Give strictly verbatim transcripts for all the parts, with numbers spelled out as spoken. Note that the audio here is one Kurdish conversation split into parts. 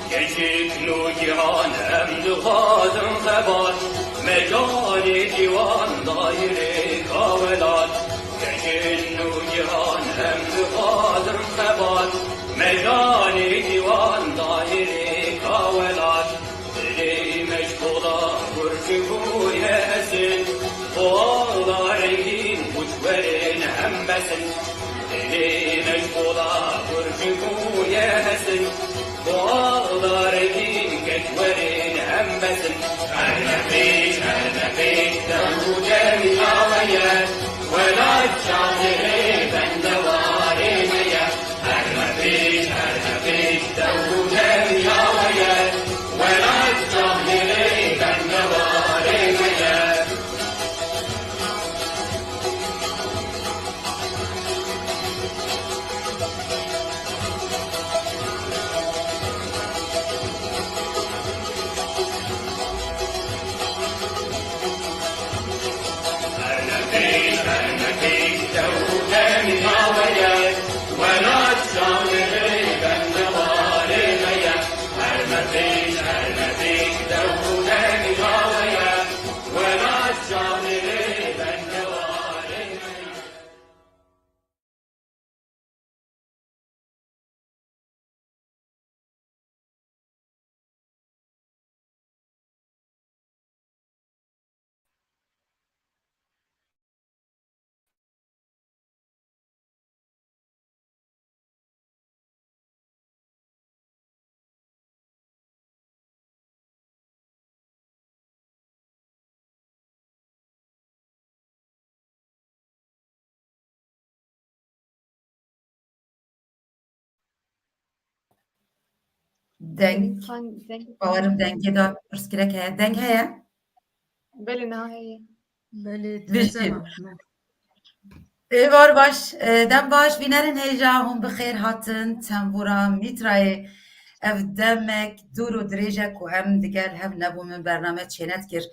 Keçik nû cîhan em dixwazin xebat, mecanê ciwan dayirê ka welat. Keçik nû cîhan em dixwazin xebat, mecanê ciwan dayirê ka welat. Dilê me ji pola gur ji bo ye hesên, pola rengîn û ji werên hem besin. Dilê me ji pola gur ji bo ye hesên, pola rengîn ke ji werên hem besin. Her ne pêş, her ne pêş, dew û derya we ye, welat şaxê bende warê me ye. Her ne pêş, her ne pêş, dew û derya we ye. Welat şaxê bende warê me ye. Deng. Belê, han-, deng. Bawerim dengê de pirsgirêk heye. Deng heye? Belê, niha heye. Belê, Bijî. Êvar baş, e, dem baş, bînerên hêja hûn bi xêr hatin, tembûra Mîtrayê. Ev demek dûr û dirêj e ku em digel hev nebûn, min bername çênedikir,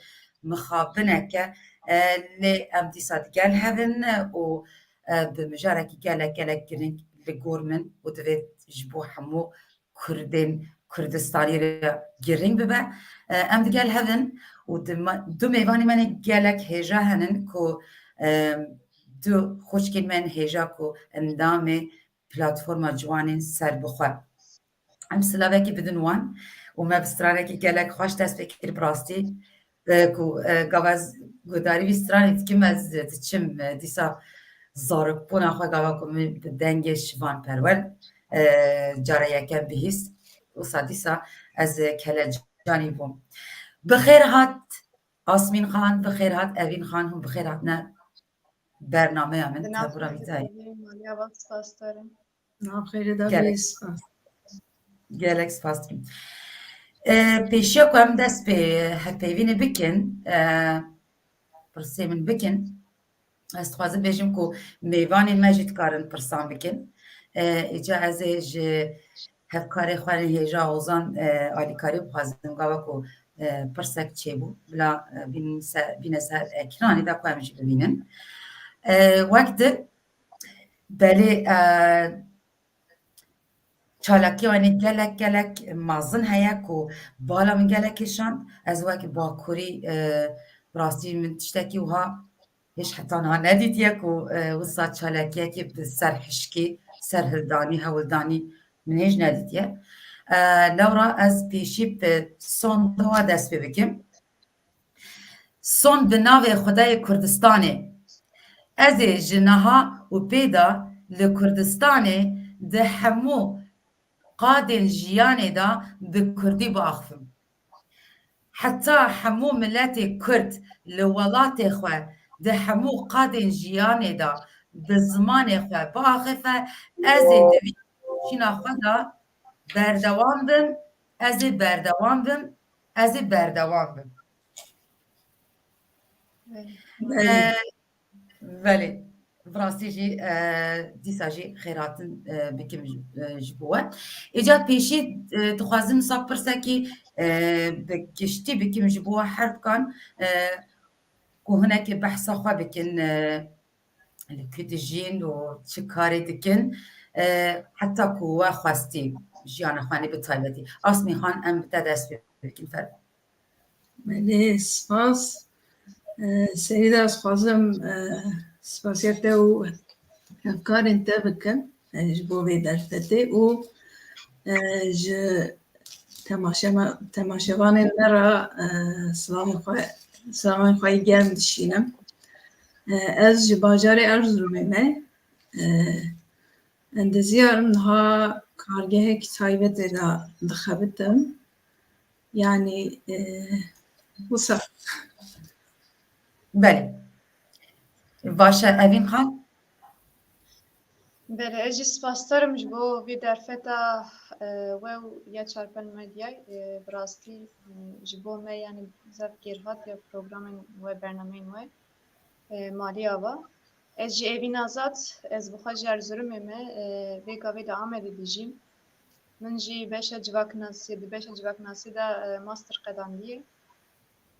mixabineke. E, lê em dîsa digel hev in û, e, bi mijarekî gelek, gelek girîng li gor min û divê ji bo hemû Kurdên Kurdistanî re girîng bibe. E, em digel hev in û di ma-, du mêvanê me ne gelek hêja henin ku, e, du xwişkên me yên hêja ku endamê platforma ciwanên serbixwe. Em silavekî bidin wan û me bi stranekî gelek xweş dest pê kir bi rastî. E, ku, e, gava ez guhdarî vî stranê dikim, ez diçim, e, dîsa zarokbûna xwe gava ku min bi dengê Şivan Perwer, e, cara yekem bihîst. Wisa dîsa ez, e, kelecanî bûm. Bi xêr hat Asmîn Xan, bi xêr hat Evîn Xan, hûn bi xêr hatine bernameya min. Di nav Tebûra xêrê Mîtayê. Maliya, spas dore. Nav xêrê de Gelek. Bê, spas. Gelek spas dikim. E, pêşiya ku em dest pê hevpeyvînê bikin, e, pirsê min bikin, ez dixwazim bêjim ku mêvanên me jî dikarin pirsan bikin. E, îca ez ê ji hevkarê xwe yên hêja Ozan, e, alîkarî bixwazim, gava ku, e, pirsek çêbû, bila, e, bînin se-, bîne ser ekranê de ku em jî bibînin. E, wek di, belê, e, Çalakiya wan ê gelek, gelek mezin heye ku bala min gelek kêşand. Ez wek Bakurî, e, bi rastî min tiştekî wiha hêj heta niha nedîtiye ku, e, wisa çalakiyekê bi ser hişkê, ser hildanî, hewldanî min hêj nedîtiye. E, lewra ez pêşî bi sonda wa dest pê bikim. Son bi navê Xwedayê Kurdistanê. Ez ê ji niha û pê de li Kurdistanê di hemû qadên jiyanê de bi kurdî biaxivim. Heta hemû miletê kurd li welatê xwe di hemû qadên jiyanê de bi zimanê xwe biaxife, ez ê di vî şîna xwe de berdewam bim, ez ê berdewam bim, ez ê berdewam bim. Belê. Ee, belê. Bi rastî jî, e, dîsa jî xêratin, e, bikim ji, e, ji bo we. Îca pêşî, e, dixwazim wisa pirsekî, e, bi giştî bikim ji bo we her dikan, e, ku hinekî behsa xwe bikin, e, li ku dijîn û çi karê dikin, e, heta ku we xwestî jiyana xwe, yanî bi taybetî. Asmî Xan, em bi te dest pê bikin, fermo. Belê, spas. E, Serî de ez xwazim, e, spasiya te û hevkarên te bikim, e, ji bo vê derfetê û, e, ji temaşema-, temaşevanên me re, e, silavên xwe, silavên xwe yê germ dişînim. E, ez ji bajarê Erzurumê me. E, Endeziyarim niha kargehek taybetê de dixebitim. Yanî, e, wisa. Belê. Baş e, Evîn Xan? Belê, ez jî spasdar im ji bo vê derfeta, e, we û ya Çarpel Medyayê, e, bi rastî, e, ji bo me, yanî, zaf kêrhat ya programên we, bernameyên we, e, malî ava. Ez jî Evîn Azad, ez bi xwe ji Erzurumê me, e, vê gavê li Amedê dijîm. Min jî beşa civaknasiyê, di beşa civaknasiyê de, e, master qedandiye.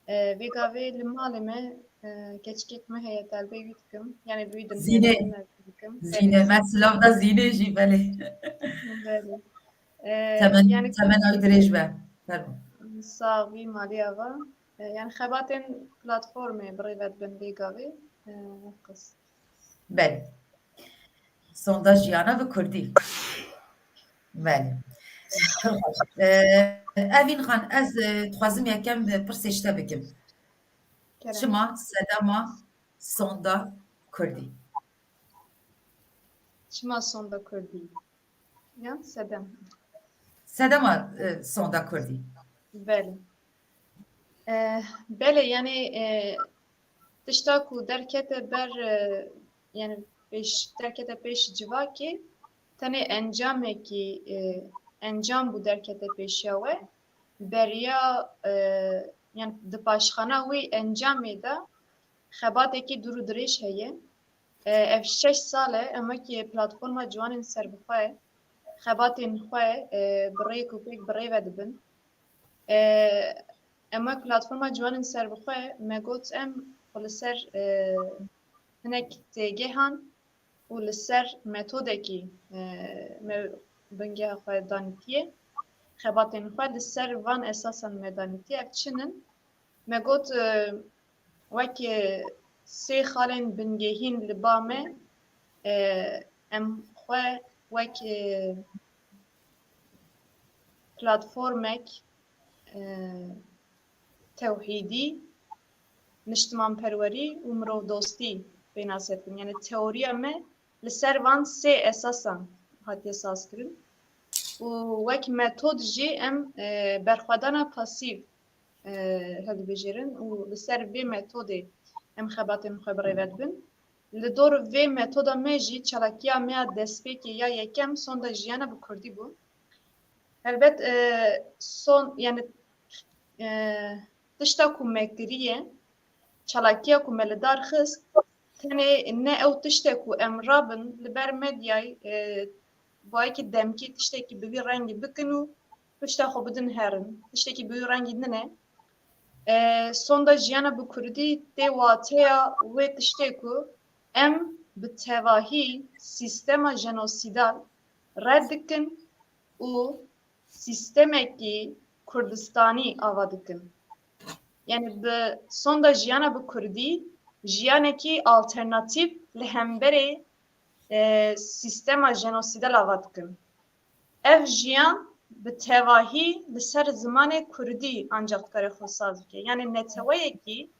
E, vê gavê li malê me, e, keçikek me heye, terbê wî dikim. Yanî bi wî Zînê. Dikim. Zînê, me silav da Zînê jî, belê. Belê. E, temen, yanî temen ay dirêj be. Fermo. Sax bî, malî ava. E, yanî xebatên platformê bi rê ve dibin vê gavê. E, qis. Belê. Sonda jiyana bi kurdî. Belê. Pir xweş. Ee, Evîn Xan, ez, e, dixwazim yekem pirsê ji te bikim. Kerem. Çima sedema sonda kurdî? Çima sonda kurdî? Yan sedem? Sedema, e, sonda kurdî. Belê. E, belê, yanî, e, tişta ku derkete ber, e, yanî pêş, derkete pêş civakê, tenê encamekî, e, encam bû derkete pêşiya we. Beriya, e, yanî di paşxana wî encamê de xebatekî dûr û dirêj heye. E, ev şeş sal e, em wekî platforma ciwanên serbixwe xebatên xwe, e, bi rêk û pêk bi rê ve dibin. E, em wek platforma ciwanên serbixwe me got em xwe li ser, e, hinek têgehan û li ser metodekî, e, me bingeha xwe danîtiye. Xebatên xwe li ser van esasan me danîtiye. Ev çi in? Me got, e, wek, e, sê xalên bingehîn li ba me, e, em xwe wek, e, platformek, e, tewhîdî, niştimanperwerî û mirovdostî pênase dikin. Yanî teoriya me li ser van sê esasan hatiye sazkirin. Û wek metod jî em, e, berxwedana pasîv, e, hilbijêrin û li ser vê metodê em xebatên xwe bi rê ve dibin. Li dor vê metoda me jî çalakiya me ya destpêkê ya yekem sonda jiyana bi kurdî bû. Helbet, e, son, yanî, e, tişta ku me kiriye, çalakiya ku me li dar xist, tenê ne ew tiştê ku em rabin li ber medyayê, e, bi wekî demkî tiştekî bi vî rengî bikin û pişta xwe bidin herin. Tiştekî bi wî rengî nine. E, sonda jiyana bi kurdî tê wateya wê tiştê ku em bi tevahî sîstema jenosîdal red dikin û sîstemekî Kurdistanî ava dikin. Yanî bi sonda jiyana bi kurdî jiyanekî alternatîf li hemberê, e, sîstema jenosîdal ava dikin. Ev jiyan bi tevahî li ser zimanê kurdî ancax dikare xwe saz bike. Yanî neteweyekî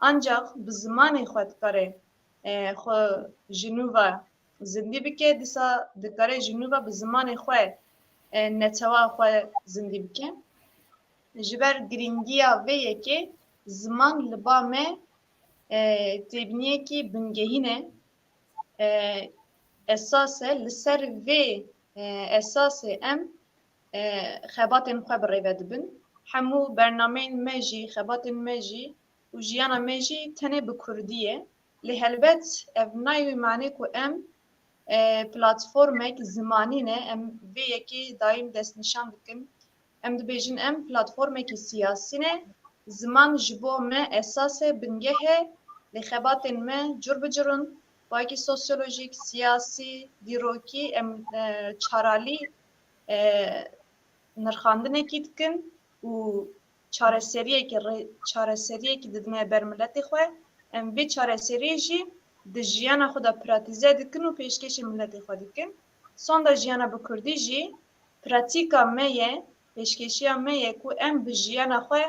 ancax bi zimanê xwe dikare, e, xwe ji nû ve zindî bike, dîsa dikare ji nû ve bi zimanê xwe, e, netewa xwe zindî bike. Ji ber girîngiya vê yekê ziman li ba me, e, têbîniyekî bingehîn e. e, esas e, li ser vê, e, esasê em, e, xebatên xwe bi rê ve dibin. Hemû bernameyên me jî, xebatên me jî û jiyana me jî tenê bi kurdî ye. Lê helbet ev nayê wî manê ku em, e, platformek zimanî ne, em vê yekê daîm destnîşan dikin. Em dibêjin em platformekî siyasî ne, ziman ji bo me esas e, bingeh e, lê xebatên me cur bi cur in, wekî sosyolojîk, siyasî, dîrokî, em, e, çaralî, e, nirxandinekî dikin û çareseriyekî rê-, çareseriyekî didine ber miletê xwe. Em vê çareseriyê jî di jiyana xwe de pratîze dikin û pêşkêşî miletê xwe dikin. Sonda jiyana bi kurdî jî pratîka me ye, pêşkêşiya me ye ku em bi jiyana xwe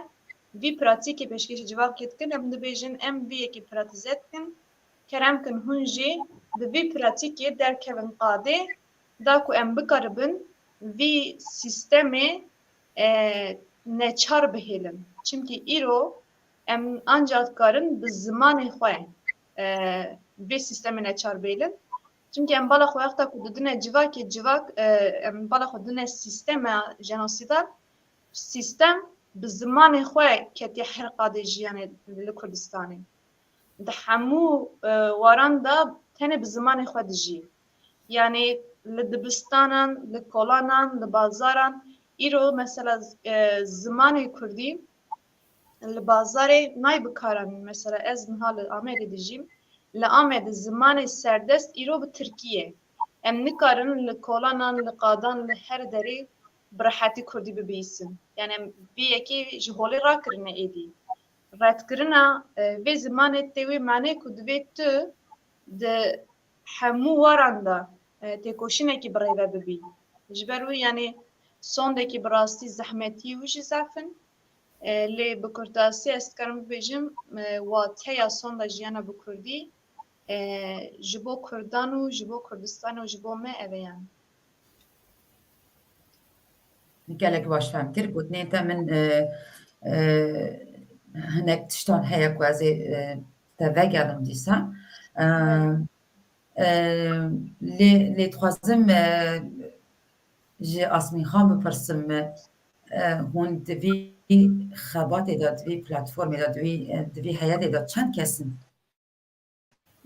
vî pratîkê pêşkêşî civakê dikin. Em dibêjin em vî yekê pratîze dikin. Kerem kin hûn jî bi vî pratîkê derkevin qadê, da ku em bikaribin vî sîstemê, e, neçar bihêlin. Çimkî îro em ancak dikarin bi zimanê xwe, e, vê sîstemê neçar bihêlin. Çimkî em bala xwe wexta ku didine civakê civak, e, em bala xwe didine sîstema jenosîdal, sîstem bi zimanê xwe ketiye her qadê jiyanê li Kurdistanê. Di hemû, e, waran de tenê bi zimanê xwe dijî. Yanî li dibistanan, li kolanan, li bazaran, îro mesela, e, zimanê kurdî li bazarê nayê bikaranîn. Mesela ez niha li Amedê dijîm. Li Amedê zimanê serdest îro bi tirkî ye. Em nikarin li kolanan, li qadan, li her derê bi rehetî kurdî bibihîsin. Yanî em vê yekê ji holê rakirine êdî. Redkirina, e, vê zimanê tê wê manê ku divê tu di hemû waran de, e, têkoşînekî bi rê ve bibî. Ji ber wî, yanî sondekî bi rastî zehmetî û jî zaf in. E, lê bi kurtasî ez dikarim bibêjim, e, wateya sonda jiyana bi kurdî, e, ji bo kurdan û ji bo Kurdistanê û ji bo me ev e yani. Gelek baş fem kir. Gotinên te min, e, e, hinek tiştan heye ku ez ê, e, te vegerim dîsa. E, e, lê, lê dixwazim, e, ji Asmîn Xan bipirsim, e, hûn di vî xebatê de, di vî platformê de, di vî, e, di vî heyetê de çend kes in?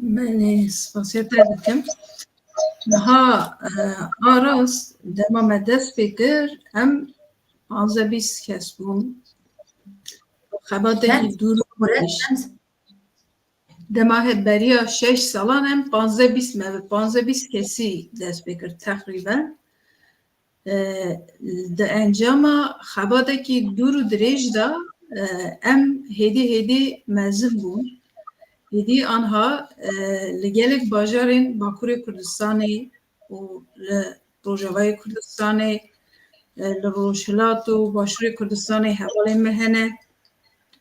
Belê, spasiya te dikim. Niha, e, a rast, dema me dest pê kir, em panzdeh bîst kes bûn. Xebatekî dûr û dirêj. Dema hevberiya şeş salan em panzdeh bîst me bi panzdeh bîst kesî dest pê kir teqrîben. E, di encama xebatekî dûr û dirêj de, e, em hêdî hêdî mezin bûn. Hêdî anha, e, li gelek bajarên Bakurê Kurdistanê û li Rojavayê Kurdistanê, e, li Rojhilat û Başûrê Kurdistanê hevalên me hene.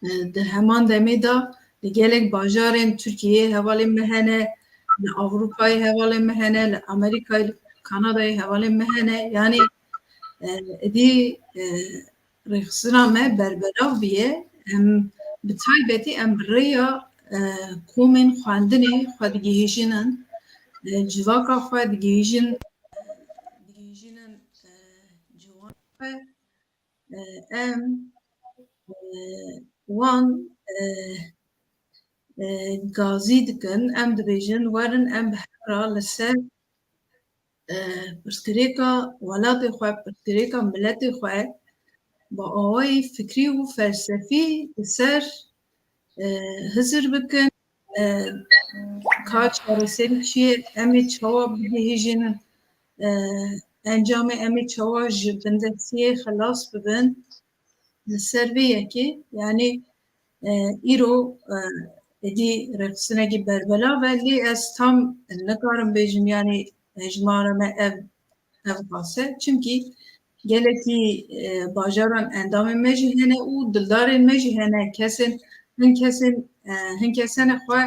E, di heman demê de li gelek bajarên Tirkiyeyê hevalên me hene, li Ewropayê hevalên me hene, li Amerîkayê, li Kanadayê hevalên me hene. Yanî, e, êdî, e, rêxistina me berbelav bûye. Em bi taybetî em bi rêya, e, komên xwendinê xwe digihîjînin, e, civaka xwe digihîjin, digihîjînin, e, ciwan xwe. E, em, e, wan, e, e, gazî dikin, em dibêjin, werin em bi hev re li ser, e, pirsgirêka welatê xwe, pirsgirêka miletê xwe bi awayî fikrî û felsefî li ser, e, hizir bikin. E, ka çareserî çi ye, em ê çawa bigihîjin, e, encamê em ê çawa ji bindestiyê xilas bibin. Li ser vê yekê, yanî, e, îro, e, êdî rêxistinekî berbelav e, lê ez tam nikarim bêjim, yanî hejmara me ev ev qas e. Çimkî gelekî, e, bajaran endamên me jî hene û dildarên me jî hene. Kesên, hin kesên, e, hin kes hene xwe,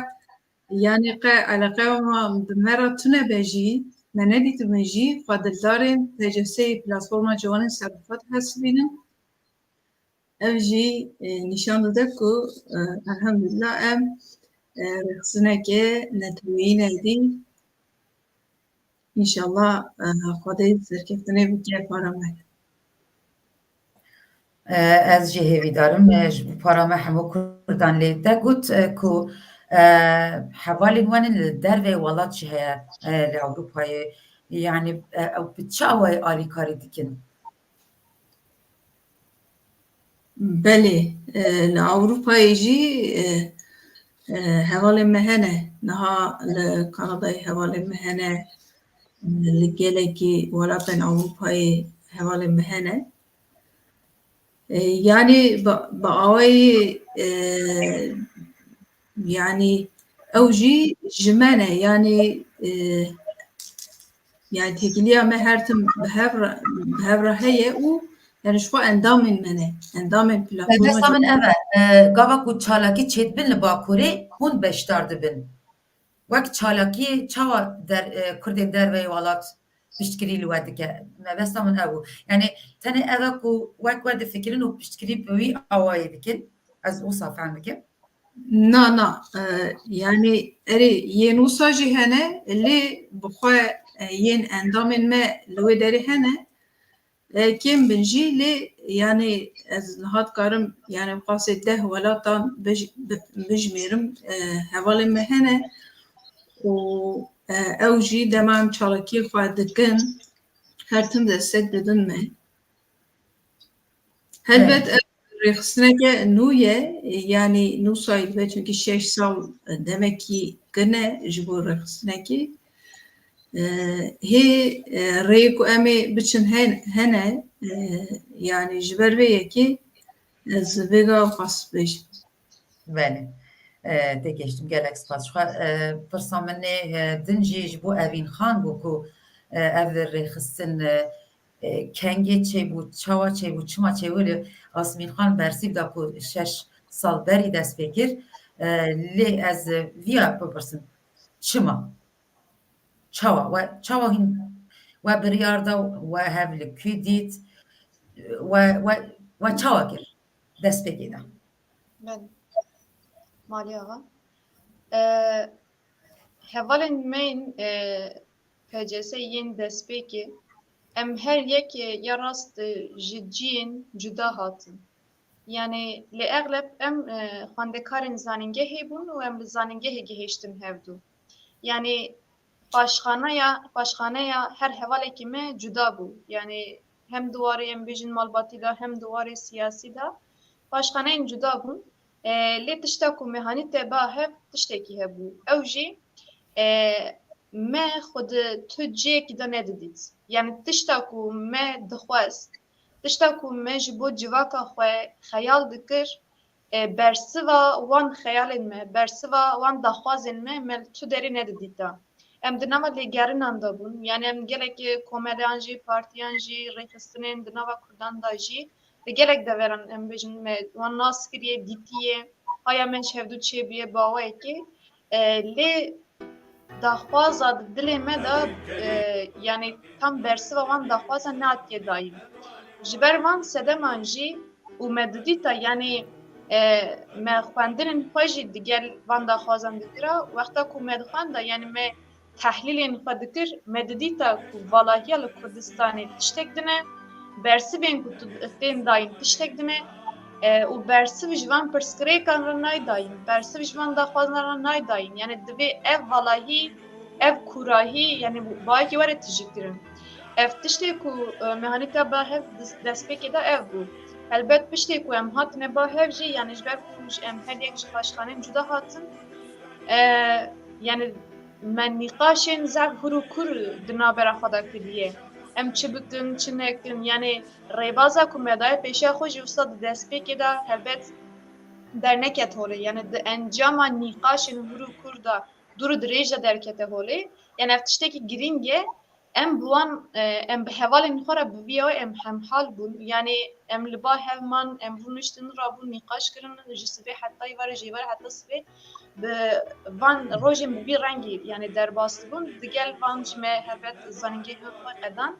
yanî qe eleqeya wan bi me re tune be jî, me nedîtibin jî, xwe dildarên T C S'ê, Platforma Ciwanên Serhilfet, hesibînin. Ev jî, e, nîşan dide ku, e, elhamdulillah em, e, rêxistineke neteweyî ne êdî. Înşallah, e, Xwedê serkeftinê bike para me. E, ez jî hêvîdar im, e, ji bo para me hemû Kurdan lê te got, e, ku, e, hevalên we li derveyê welat jî heye, e, li Ewropayê. Yanî, e, ew bi çi awayî alîkarî dikin? Belê, e, li Ewropayê jî, e, e, hevalên me hene. Niha li Kanadayê hevalên me hene. Li gelekî welatên Ewropayê hevalên me hene. E, yanî bi, bi awayî, e, yanî ew jî ji me ne. Yanî, e, yanî têkiliya me her tim bi hev re, bi hev re heye û yanî ji xwe endamên me ne. Endamên platforma. Mebesta min ev e, e, gava ku çalakî çêdibin li Bakurê hûn beşdar dibin. Wek çalakiyê çawa der, e, Kurdên derveyê welat piştgirî li we dike? Mebesta min ew bû. Yanî tenê ev e ku wek we difikirin û piştgirî bi wî awayî dikin. Ez wisa fehm dikim. Na, na. E, yanî erê yên wisa jî hene, lê bi xwe, e, yên endamên me li wê derê hene. E, kêm bin jî, lê yanî ez niha dikarim, yanî bi qasê deh welatan bij-, bi-, bijmêrim, e, hevalên me hene û, e, ew jî dema em çalakiyê xwe dikin, her tim destek didin me. Helbet ev rêxistineke nû ye, yanî nû sayî dibe, çunkî şeş sal demekî kin e ji bo rêxistinekî. E, hê, e, rêyê ku em ê biçin hen-, hene, e, yanî ji ber vê yekê ez vêga xwest bêjim. Belê. E, têgihiştim, gelek spas ji xwe. E, pirsa min ê, e, din jî ji bo Evîn Xan bû ku, e, ev rêxistin, e, e, kengê çêbû, çawa çêbû, çima çêbû, lê Asmîn Xan bersîv da ku şeş sal berî dest pê kir. E, lê ez, e, viya bipirsim, çima? Çawa? We çawa hîn we biryar da, we hev li kû dît, we, we, we çawa kir destpêkê de? Ben. Malî axa. E, hevalên me yên, e, P C S yên destpêkê, em her yek, e, ya rast, e, ji ciyên cuda hatin. Yanî li exleb em, e, xwendekarên zanîngehê bûn û em li zanîngehê gihiştin hevdû. Yanî paşxaneya, paşxaneya her hevalekî me cuda bû. Yanî hem di warê em bêjin malbatî de hem di warê siyasî de paşxaneyên cuda bûn. E, lê tişta ku me hanî te ba hev tiştekî hebû. Ew jî, e, me xwe di tu cihekî de nedidît. Yanî tişta ku me dixwest, tişta ku me ji bo civaka xwe xeyal dikir, e, bersiva wan xeyalên me, bersiva wan daxwazên me, me li tu derê nedidîta. Em di nava lêgerinan de bûn. Yanî em gelek komeleyan jî, partiyan jî, rêxistinên di nava Kurdan de jî, li gelek deveran em bêjin me wan nas kiriye, dîtiye, haya me ji hevdû çêbûye bi awayekê. E, lê daxwaza di dilê me de, e, yanî tam bersiva wan daxwazan neatiye dayîn. Ji ber van sedeman jî û me didîta, yanî, e, me xwendinên xwe jî digel van daxwazan dikira. Wexta ku me dixwenda, yanî me tehlîlên xwe dikir, me didîta ku valahiya li Kurdistanê tiştek din e, bersivên ku tu tên dayîn tiştek din e, e, û bersiv ji van pirsgirêkan re nayê dayîn, bersiv ji van daxwazan re nayê dayîn. Yanî divê ev valahî, ev kûrahî, yanî bayekî were tijîkirin. Ev tiştê ku, e, me hanî te ba hev dis-, destpêkê de ev bû. Helbet piştê ku em hatine ba hev jî, yanî ji ber ku ji em her yek ji paşxanên cuda hatin, e, yanî me nîqaşên zehf hûr û kûr di navbera xwe de kiriye. Em çi bikin, çi nekin, yanî rêbaza ku me daye pêşiya xwe jî wisa di destpêkê de helbet derneket holê. Yanî di encama nîqaşên hûr û kûr de dûr û dirêj de derkete holê. Yanî ev tiştekî girîng e. Em bi wan, e, em bi hevalên xwe re bi vî awê em hemhal bûn. Yanî em li ba hev man, em rûniştin, rabûn, nîqaş kirin, ji sibê heta êvarê, ji êvarê heta sibê bi van rojên bi vî rengî, yanî derbas dibûn. Digel van jî me helbet zanîngehên xwe qedan.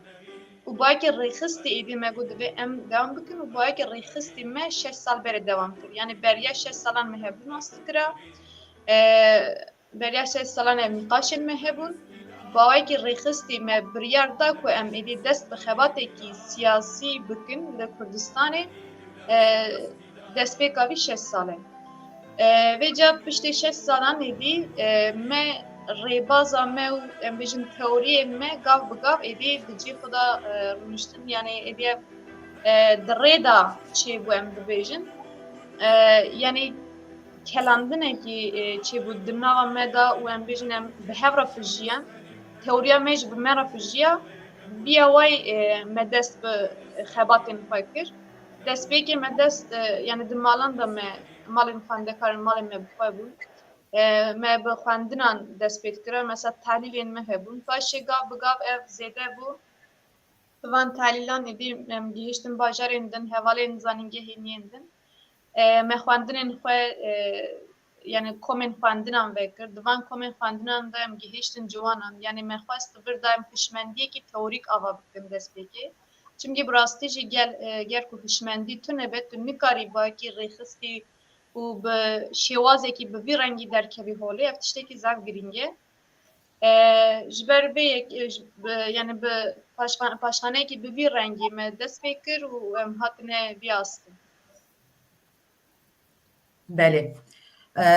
Û bayekî rêxistî êdî me got divê em dewam bikin û bayekî rêxistî me şeş sal berê dewam kir. Yanî beriya şeş salan me hevdû nas dikira. E, Beriya şeş salan ev nîqaşên me hebûn. Bi awayekî rêxistî me biryar da ku em êdî dest bi xebatekî siyasî bikin li Kurdistanê, e, destpêka vî şeş sal e. E, vêca piştê şeş salan êdî, e, me rêbaza me û em bêjin teoriyên me gav bi gav êdî di cî xwe de, e, rûniştin, yanî êdî ev, e, di rê de çêbû em bibêjin. E, yanî kelandinekî, e, çêbû di nava me de û em bêjin em bi hev re pijiyan. Teoriya me jî bi me re pijiya. Bi awayî, e, me dest bi xebatên xwe kir. Destpêkê me dest, e, yanî di malan de me, malên xwendekarên malên me bi xwe bûn. E, me bi xwendinan dest pê dikira. Mesela tahlîlên me hebûn. Paşê gav bi gav ev zêde bû. Bi van tahlîlan êdî em gihiştin bajarên din, hevalên zanîngehên yên din. E, me xwendinên xwe, e, yanî komên xwendinan vekir. Di van komên xwendinan de em gihiştin ciwanan. Yanî me xwest di vir de em hişmendiyekî teorîk ava bikin destpêkê. Çimkî bi rastî jî gel, e, ger ku hişmendî tune be, tu nikarî bayekî rêxistî û bi şêwazekî bi vî rengî derkevî holê. Ev tiştekî zaf girîng e. E, ji ber vê yek, e, ji, bi, yanî bi paşxan-, paşxaneyekî bi vî rengî me dest pê kir û em hatine vî astê. Belê. E,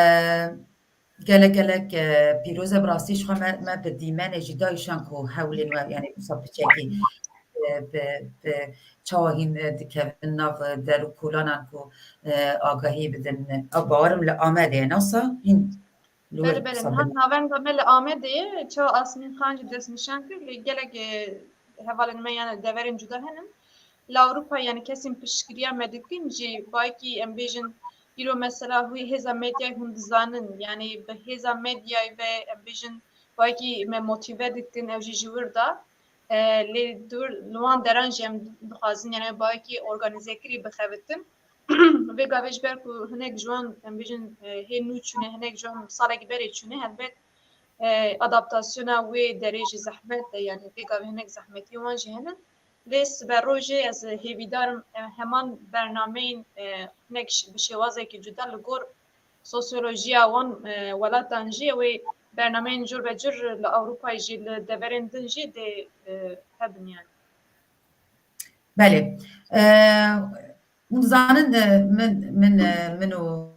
gelek gelek, e, pîroz e, bi rastî ji xwe me, me bi dîmenê jî dayîşan ku hewlên we, yanî wisa piçekî, e, bi, bi çawa hîn, e, dikevin nav, e, der û kolanan ku, e, agahî bidin. E, bawerim li Amedê ye, ne wisa hîn Belê, belê. Niha navenda me li Amedê ye. Çawa Asmîn Xan jî destnîşan kir, lê gelek, e, hevalên me, yani deverên cuda hene. Li Ewropa, yani kesên piştgiriya me dikin jî, bayekî em bêjin, îro mesela hûn hêza medyayê hûn dizanin, yani bi hêza medyayê ve em bêjin, bayekî me motive dikin, ew jî ji wir de. E, lê di wir, li wan deran jî em dixwazin, yani bayekî organîzekirî bixebitin. Vê gavê ji ber ku hinek ji wan, em bêjin, e, hê nû çûne, hinek ji wan salekî berê çûne, helbet, e, adaptasyona wê derê jî zehmet e, yani vê gavê hinek zehmetiyên wan jî hene. Lê siberojê ez hêvîdar im, e, heman bernameyên, e, hinek ş-, bi şêwazekî cuda li gor sosyolojiya wan, e, welatan jî, ew ê bernameyên cur be cur li Ewropayê jî, li deverên din jî dê, e, hebin yani. Belê. E, hûn dizanin, e, min, min, e, min û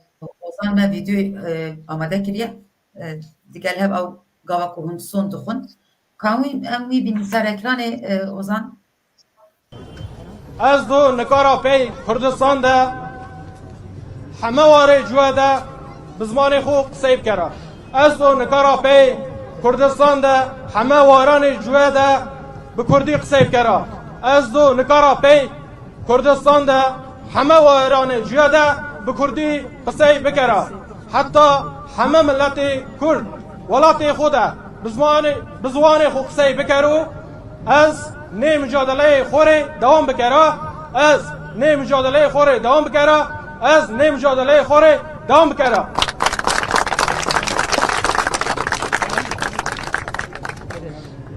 Ozan me vîdeoyê, e, amade kiriye. E, digel hev ew gava ku hûn son dixwin. Ka wî, em wî bînin ser ekranê, e, Ozan? Ez do nikara pey Kurdistan de heme warê cuwe de bi zimanê xwe qisey bikera. Ez do nikara pey Kurdistan de heme waranê cuwe de bi kurdî qisey bikera. Ez do nikara pey Kurdistan de heme waranê cuwe de bi kurdî qisey bikera. Heta heme miletê kurd welatê xwe de bi zimanê, bi ziwanê xwe qisey bikero. Ez nê mucadeleyê xwe rê dewam bikera. Ez nê mucadeleyê xwe rê dewam bikera. Ez nê mucadeleyê xwe rê dewam bikera.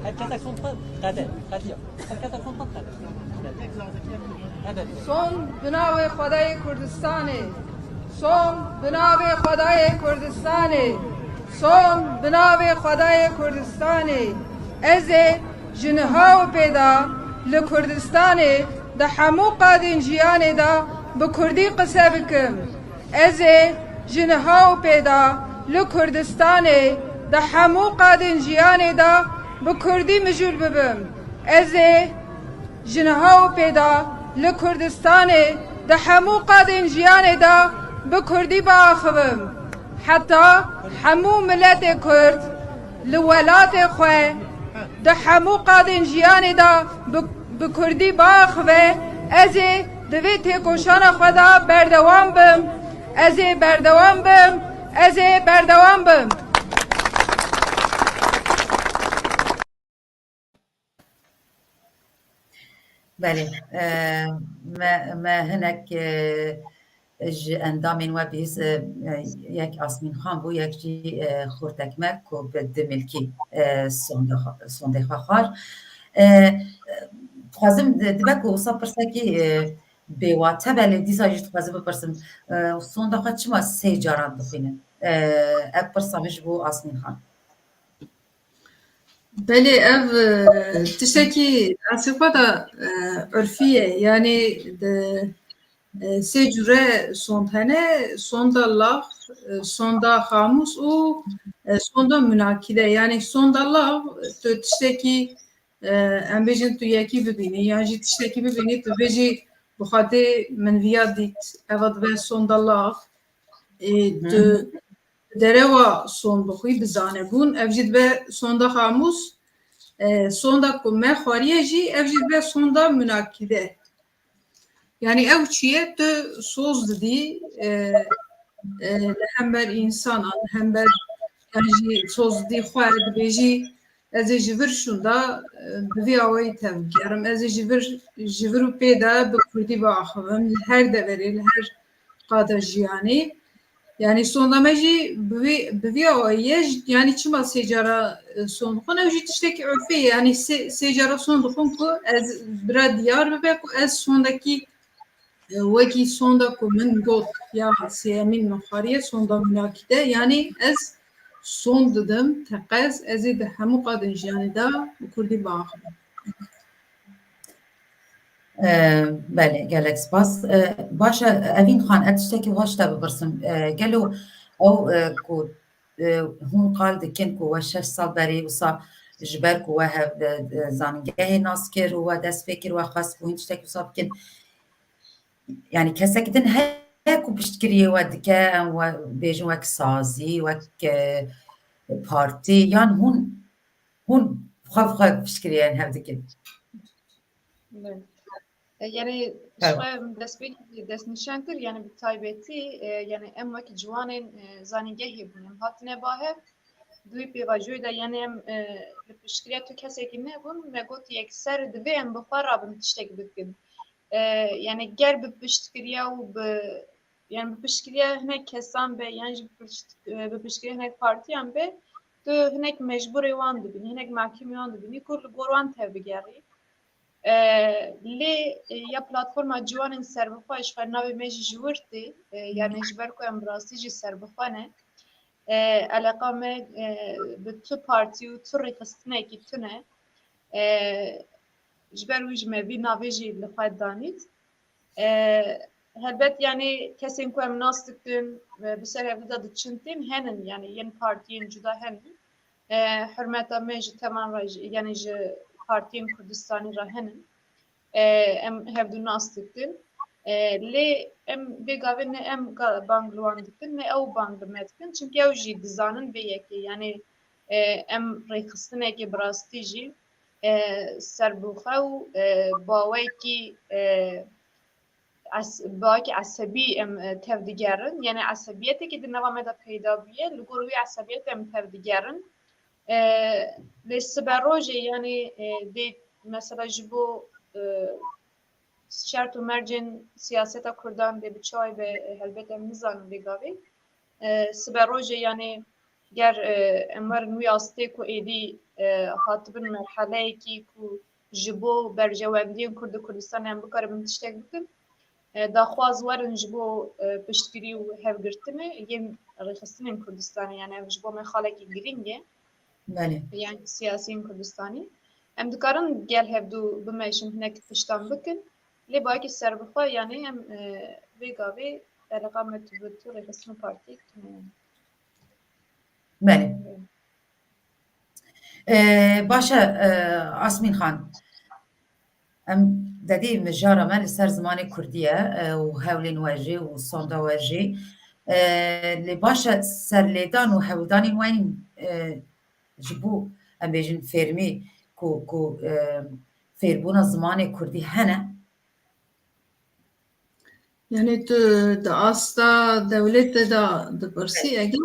Her kesek son xwe qede, qediya. Her kesek son xwe qede. Son bi navê Xwedayê Kurdistanê. Son bi navê Xwedayê Kurdistanê. Son bi navê Xwedayê Kurdistanê. Ez ê ji niha û pê de li Kurdistanê di hemû qadên jiyanê de bi kurdî qise bikim. Ez ê ji niha û pê de li Kurdistanê di hemû qadên jiyanê de bi kurdî mijûl bibim. Ez ê ji niha û pê de li Kurdistanê di hemû qadên jiyanê de bi kurdî biaxivim. Heta hemû miletê kurd li welatê xwe di hemû qadên jiyanê de bi, bi kurdî biaxive, ez ê di vê têkoşana xwe de berdewam bim. Ez ê berdewam bim. Ez ê berdewam bim. Belê, e, me, me hinek, e, ji endamên we bihîst, e, e, yek Asmîn Xan bû, yek jî, e, xortek me ku bi dimilkî, e, sonde xwe, sondê xwe xwar. E, e, dixwazim di-, dibe ku wisa pirsekî, e, bêwate be, lê dîsa jî dixwazim bipirsim, e, sonda xwe çima sê caran dixwînin? E, ev pirsa min ji bo Asmîn Xan. Belê, ev, e, tiştekî eslê xwe de, e, urfî ye. Yanî di, e, sê cure sond hene, sonda lax, e, sonda xamûs û, e, sonda munakîde. Yanî sonda lax, tu tiştekî, e, em bêjin tu yekî bibînî, yan jî tiştekî bibînî, tu bêjî bi xwedê min viya dît, eva dibe sonda lax. E, tu derewa sond bixwî, bi zanebûn, ev jî dibe sonda xamûs. E, sonda ku me xwariye jî, ev jî dibe sonda munakîde. Yanî ew çi ye, tu soz didî, e, e, li hember însanan, li hember, yan jî soz didî xwe, dibêjî, ez ê ji vir şûnda, e, bi vî awayî tev bigerim. Ez ê ji vir, ji vir û pê de bi kurdî biaxivim, li her deverê, li her qada jiyanê. Yanî sonda me jî bi vî, bi vî awayî ye, yanî çima sê cara, e, sond dixwin, ew jî tiştekî urfê ye. Yanî sê, sê cara sond dixwin ku ez bira diyar bibe ku ez sondekî, e, wekî sonda ku min got ya sêyemîn min xwariye, sonda munakîde. Yanî ez sond didim, teqez, ez ê di hemû qadên jiyanê de bi kurdî biaxivim. E, belê, gelek spas. E, baş e, Evîn Xan, ez tiştekî wiha ji te bipirsim. E, gelo ew, e, ku, e, hûn qal dikin ku we şeş sal berê wisa ji ber ku we hev, e, e, zanîngehê nas kir û we dest pê kir, we xwest ku hûn tiştekî wisa bikin. Yanî kesek din heye ku piştgiriyê we dike, em we bêjin wek sazî, wek, e, partî, yan hûn, hûn xwe bi xwe piştgiriyên hev dikin? Belê. E, yanî ji Evet. xwe em destpêkê destnîşan kir, yanî bi taybetî, e, yanî em wekî ciwanên, e, zanîngehê bûn, em hatine ba hev. Di wî pêvajoyê de, yanî em, e, li piştgiriya tu kesekî nebûn, me got yekser divê em bi xwe rabin tiştek bikin. E, yanî ger bi piştgiriya û bi, yanî bi piştgiriya hinek kesan be, yan jî bi pişt-, e, bi piştgiriya hinek partiyan be, tu hinek mecbûrê wan dibînî, hinek mehkûmê wan dibînî ku li gor wan tev bigerî. E, lê, e, ya platforma ciwanên serbixwe, ji xwe navê me jî ji wir tê, e, yanî ji ber ku em bi rastî jî serbixwe ne. E, eleqa me, e, bi tu partî û tu rêxistinekî tune. E, ji ber wî jî me vî navê jî li xwe danît. E, helbet, yanî kesên ku em nas dikin, e, bi ser hevdî de diçin tên, henin, yanî yên partiyên cuda henin. E, hurmeta me ji tevan re jî, yanî ji partiyên Kurdistanî re henin. E, em hevdû nas dikin. E, lê em vê gavê ne em ga-, bang li wan dikin, ne ew bang li me dikin. Çimkî ew jî dizanin vê yekê. Yanî, e, em rêxistinekê bi rastî jî, e, serbixwe û, e, bawekî, e, es-, bawekî esebî em, e, tev digerin. Yanî esebiyeteke di nava me de peyda bûye. Li gor wî esebiyetê em tev digerin. E, lê sibe rojê, yanî, e, dê mesela ji bo, e, şert û mercên siyaseta Kurdan dê bi çi wayî be, e, helbet em nizanin vê gavê. E, sibe rojê, yanî ger, e, em werin wî astê ku êdî, e, hatibin merheleyekî ku ji bo berjewendiyên Kurd û Kurdistanê em bikaribin tiştek bikin, e, daxwaz werin ji bo, e, piştgirî û hevgirtinê yên rêxistinên Kurdistanê, yanî ev ji bo me xalekî girîng e. Belê. Yanî siyasiyên Kurdistanê. Em dikarin gel hevdû bimeşin, hinek tiştan bikin. Lê bawekî serbixwe, yanî em, e, vê gavê eleqa me tu bi tu rêxistin û partiyek tune ye. Belê. Ee, baş e, e, Asmîn Xan. Em dedî mijara me li ser zimanê kurdî ye, e, û hewlên we jî û sonda we jî. E, lê baş e, serlêdan û hewldanên we yên, e, ji bo, em bêjin, fêrmî ku, ku, e, fêrbûna zimanê kurdî hene? Yanî tu di asta dewletê de dipirsî, eger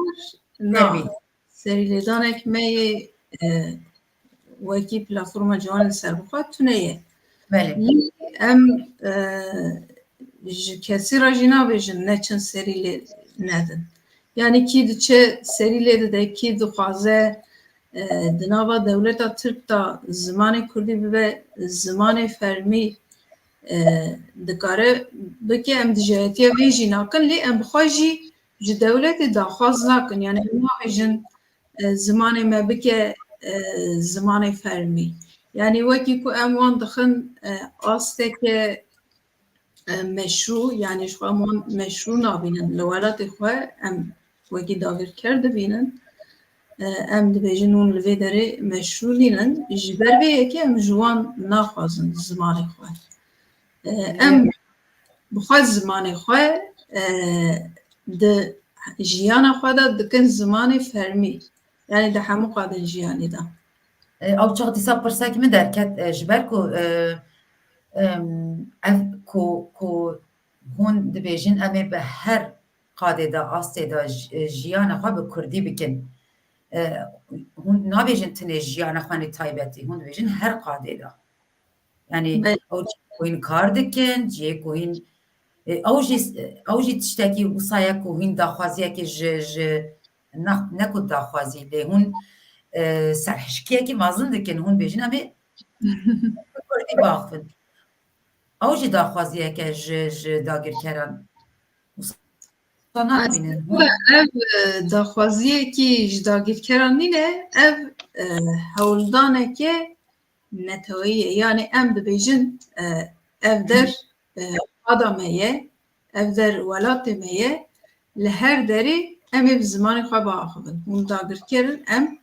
na, serîlêdanek me yê, e, wekî platforma ciwanên serbixwe tune ye. Belê. Lê em, e, ji kesî re jî nabêjin neçin serî lê nedin. Yanî kî diçe serî lê dide, kî dixwaze, e, di nava dewleta Tirk de zimanê kurdî bibe zimanê fermî, e, dikare bike. Em dijayetiya vê jî nakin, lê em bi xwe jî ji dewletê daxwaz nakin. Yanî em nabêjin, e, zimanê me bike, e, zimanê fermî. Yanî wekî ku em wan dixin, e, asteke, e, meşrû, yanî ji xwe em wan meşrû nabînin li welatê xwe, em wekî dagirker dibînin. E, em dibêjin hûn li vê derê meşrû nînin. Ji ber vê yekê em ji wan naxwazin zimanê xwe. E, em bi xwe zimanê xwe, e, di jiyana xwe de dikin zimanê fermî. Yanî di hemû qadên jiyanê de. E, ew çax dîsa pirsek min derket, e, ji ber ku, e, em, ev ku, ku hûn dibêjin em ê bi her qadê de, astê de ji-, jiyana xwe bi kurdî bikin. E, hûn nabêjin tenê jiyana xwe nê taybetî, hûn dibêjin her qadê de. Yanî Be- ew cihê ku hîn kar dikin, cihê ku hîn, e, ew jî, ew jî tiştekî wisa ye ku hîn daxwaziyekê ji, ji, ne, ne ku daxwazî, lê hûn, e, serhişkiyekî mezin dikin, hûn bêjin em ê bi kurdî biaxivin. Ew jî daxwaziyeke ji, ji dagirkeran. Wisa nabînin. Aslında ev, e, daxwaziyekî ji dagirkeran nîne, ev, e, hewldaneke neteweyî ye. Yanî em dibêjin, e, ev der, e, qada me ye, ev der welatê me ye, li her derê em ê bi zimanê xwe biaxivin. Hûn dagirker in, em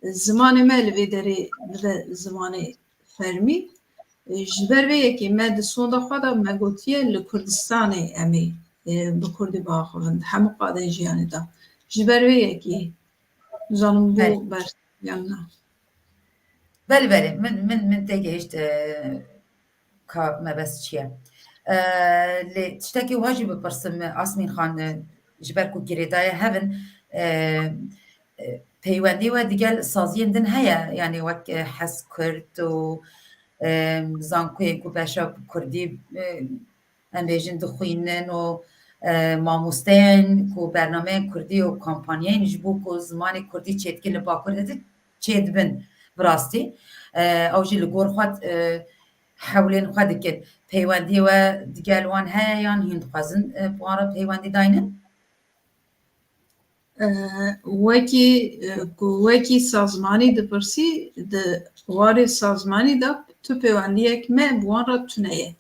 zimanê me li vê derê bibe zimanê fermî. E, ji ber vê yekê me di sonda xwe de me gotiye li Kurdistanê em ê, e, bi kurdî biaxivin, di hemû qadên jiyanê de. Ji ber vê yekê, nizanim bû Belê. ber yan na. Belê, belê, min, min, min têgihişt, e, ka mebest çi ye. E, lê tiştekî wa jî bipirsim, Asmîn Xan, e, ji ber ku girêdayê hev in, e, e, peywendiyê we digel saziyên din heye, yanî wek, e, Hez Kurd û, e, zankoyên ku beşa kurdî, e, em bêjin dixwînin û, e, mamosteyên ku bernameyên kurdî û kampanyayên ji bo ku zimanê kurdî çêdikin li Bakur de çêdibin bi rastî. E, ew jî li gor xwe, e, hewlên xwe dikin. Peywendiyê we digel wan heye yan hîn dixwazin, e, bi wan re peywendî daynin? E, wekî, e, ku wekî sazmanî dipirsî, di warê sazmanî de tu pêwendiyek me bi wan re tune ye.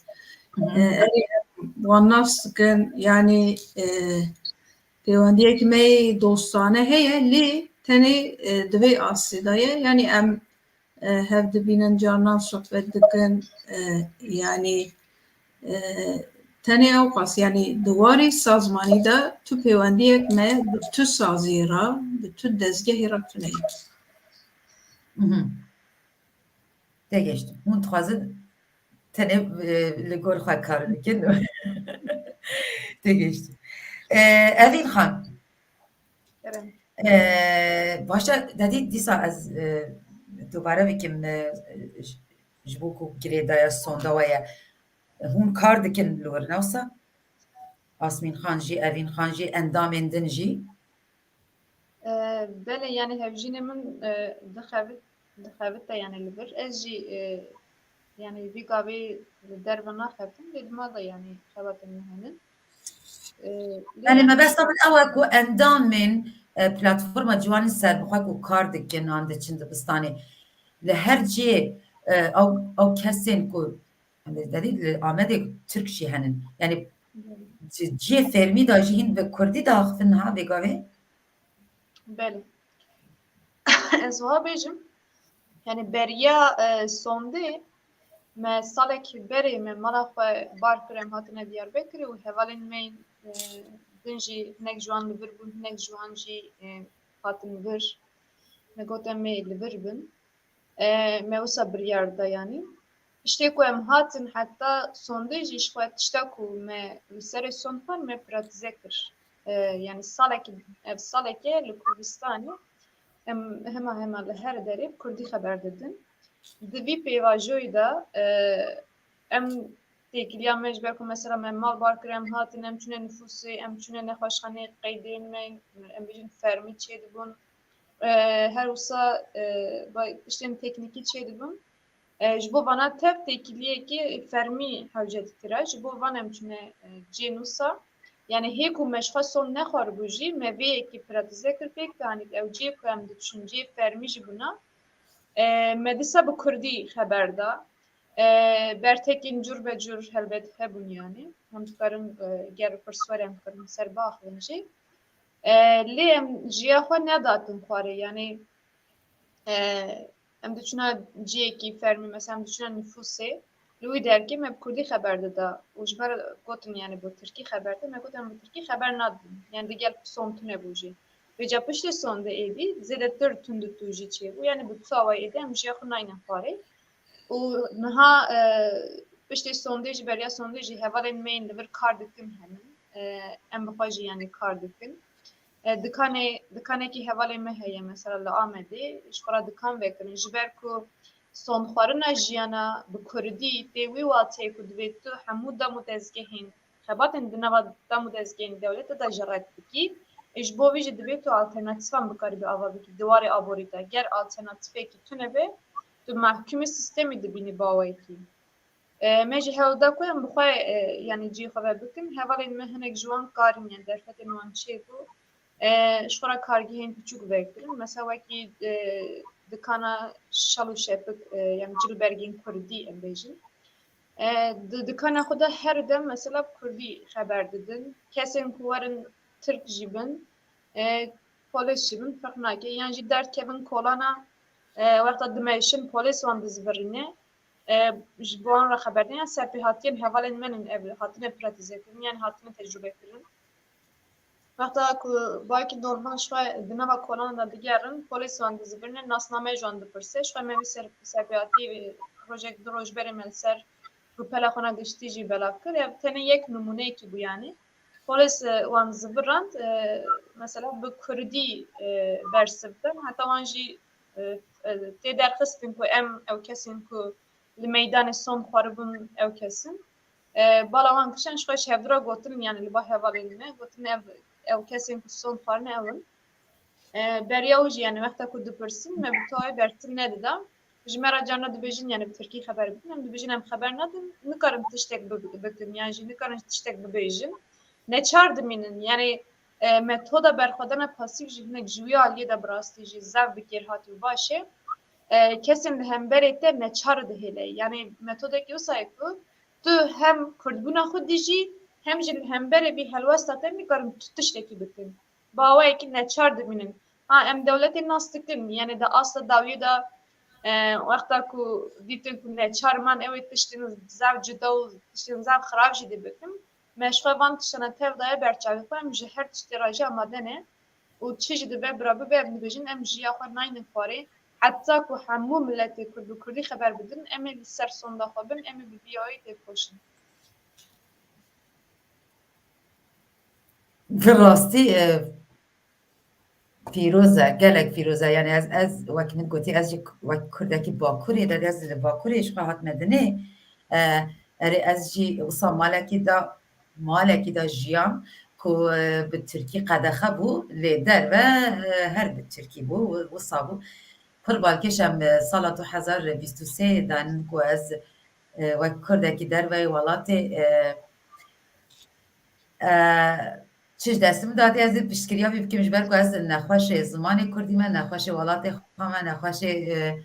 Hı hı. E, erê em wan nas dikin, yanî, e, pêwendiyek me yê dostane heye, lê tenê, e, di vê astê de ye. Yanî em e, hev dibînin, carnan sohbet dikin, e, yanî, e, tenê ew qas, yanî di warê sazmanî de tu pêwendiyek me bi tu saziyê re, bi tu dezgehê re tune ye. Mhm. Têgihişt. Hûn dixwazin tenê, e, li gor xwe kar bikin. Têgihişt. E, Evîn Xan. Kerem. E, baş e, dedî dîsa ez, e, dubare bikim, e, ji, ji bo ku girêdaya sonda we ye. Hûn kar dikin li wir, ne wisa? Asmîn Xan jî, Evîn Xan jî, endamên din jî? E, belê, yanî hevjînê min, e, dixebit, dixebite, yanî li vir. Ez jî, e, yanî vî gavê li derve naxebitim, lê di mal de, yanî xebatên min hene. E, lê Belê, yanî mebesta min ew e ku endamên, e, platforma ciwanên serbixwe ku kar dikin an diçin dibistanê, li her cihê, e, ew, ew kesên ku, em ê derî li Amedê Tirk jî henin. Yanî ci-, cihê fermî de jî hîn bi kurdî diaxivin niha vê gavê? Belê. Ez wiha bêjim, yanî beriya, e, sondê me salekî berê me mala xwe bar kir, em hatine Diyarbekirê û hevalên me, e, din jî hinek ji wan li vir bûn, hinek ji wan jî, e, hatin vir. Me got em ê li vir bin. E, me wisa biryar da, yanî. Piştê ku em hatin heta sondê jî ji xwe tişta ku me li serê sond xwend me pratîze kir. E, yanî salekî, ev salekê li Kurdistanê em hema hema li her derê bi kurdî xeber didin. Di vî pêvajoyê de, e, em têkiliya me ji ber ku mesela me mal bar kir, em hatin, em çûne nifûsê, em çûne nexweşxaneyê qeydên me, em bêjin fermî çêdibûn. E, her wisa, e, bay-, tiştên teknîkî çêdibûn. E, ji bo vana tev têkiliyekî fermî hewce dikira. Ji bo van em çûne, e, cihê nûsa. Yanî hê ku me ji xwe sond nexwaribû jî, me vê yekê pratîze kir, pêk dihanît ew cihê ku em diçûn, cihê fermî jî bûna. E, me dîsa bi kurdî xeber da. E, bertekên cur be cur helbet hebûn, yanî. Em dikarin, e, ger pirs were em dikarin ser biaxivin jî. E, lê em jiya xwe nedatin xwarê, yanî, e, em diçûna ciyekî fermî, mesela em diçûna nifûsê, li wî derkê me bi kurdî xeber dida û ji me re gotin, yanî bi tirkî xeber de, me got em bi tirkî xeber nadin. Yanî digel sond tune bû jî. Vêca piştê sondê êdî zêdetir tunditû jî çêbû, yanî bi tu awayî êdî em jiya xwe nayne xwarê. Û niha, e, piştê sondê jî, beriya sondê jî hevalên me yên li vir kar dikin hemin. E, em bi xwe jî, yanî, kar dikin. E, dikanê, dikanekî hevalê me heye, mesela li Amedê, ji xwe re dikan vekirin. Ji ber ku sondxwarina jiyana bi kurdî tê wî wateyê ku divê tu hemû dem û dezgehên xebatên di nava dem û dezgehên dewletê de jî red bikî. Ê, ji bo vî jî divê tu alternatîfan bikaribî ava bikî di warê aborî de. Ger alternatîfekî tune be, tu mehkumî sîstemî dibînî bawekî. E, me jî hewl da ku em bi xwe, e, yanî cihê xwe vebikin. Hevalên me hinek ji wan karin, yanî derfetên wan çêbû. E, ji xwe re kargehên piçûk vekirin. Mesela wekî, e, dikana Şal û Şepik, e, yanî cilbergên kurdî em bêjin. E, di dikana xwe de her dem mesela bi kurdî xeber didin. Kesên ku werin tirk jî bin, e, polês jî bin, ferq nake. Yan jî derdkevin kolana, e, wexta dimeşin polês wan dizivirîne. E, ji bo wan re xeber didin. Yan serpêhatiyên hevalên me in ev hatine pratîzekirin, yan hatine tecrûbekirin. Wexta ku bavekî normal ji xwe di nava kolanan de digerin, polês wan dizivirîne, nasnameyê ji wan dipirse. Ji xwe me vî ser, serpêhatî rojek, du roj berê me li ser rûpela xwe ne giştî jî belav kir. Ev tenê yek nimûneyekî bû, yanî. Polês, e, wan zivirand, e, mesela bi kurdî, e, bersiv dan. Heta wan jî, e, e, tê derxistin ku em ew kesên ku li meydanê sond xwaribûn ew kes in. E, bala wan kişan ji xwe ji hevdû re gotin, yanî li ba hevalên me, gotin ev, ew kesên ku sond xwarine ew in. E, beriya wî jî, yanî wexta ku dipirsin, me bi tawayî bersiv nedida. Ji me re carna dibêjin, yanî bi tirkî xeber bidin, em dibêjin em xeber nadin, nikarin tiştek bi-, bikin, yan jî nikarin tiştek bibêjin. Neçar dimînin, yanî, e, metoda berxwedana pasîf jî hinek ji wî aliyê de bi rastî jî zaf bi kêrhatî û baş e. E, kesên li hemberê te neçar dihêle. Yanî metodekî wisa ye ku tu hem kurdbûna xwe dijî, hem jî li hemberê vî helwesta te nikarin tu tiştekî bikin. Bi awayekî neçar dimînin. Ha, em dewletê nas dikin, yanî di asta dawiyê de, e, wexta ku dîtin ku neçar man, ew ê tiştên zaf cuda û tiştên zaf xirab jî dê bikin. Me ji xwe van tiştana tev daye ber çavê xwe, em ji her tiştê re jî amade ne. Û çi jî dibe bira bibe, em dibêjin, em jiya xwe naynin xwarê. Heta ku hemû miletê kurd bi kurdî xeber bidin, em ê li ser sonda xwe bin, em ê bi vî awayî têkoşin. Bi rastî, e, pîroz e, gelek pîroz e. Yanî ez, ez wek min gotî, ez jî wek kurdekî Bakurê de, ez li Bakurê ji xwe hatime dinê. E, erê, ez jî wisa malekî de, malekî de jiyan ku, e, bi tirkî qedexe bû, lê derve, e, her bi tirkî bû, wisa bû. Pir balkêş em, e, sala du hezar bîst û sê danin ku ez, e, wek kurdekî derveyê welatê, e, e, çi ji destê min datî, ez ê piştgiriya vî bikim, ji ber ku ez nexweşê zimanê kurdî me, nexweşê welatê xwe me, nexweşê, e,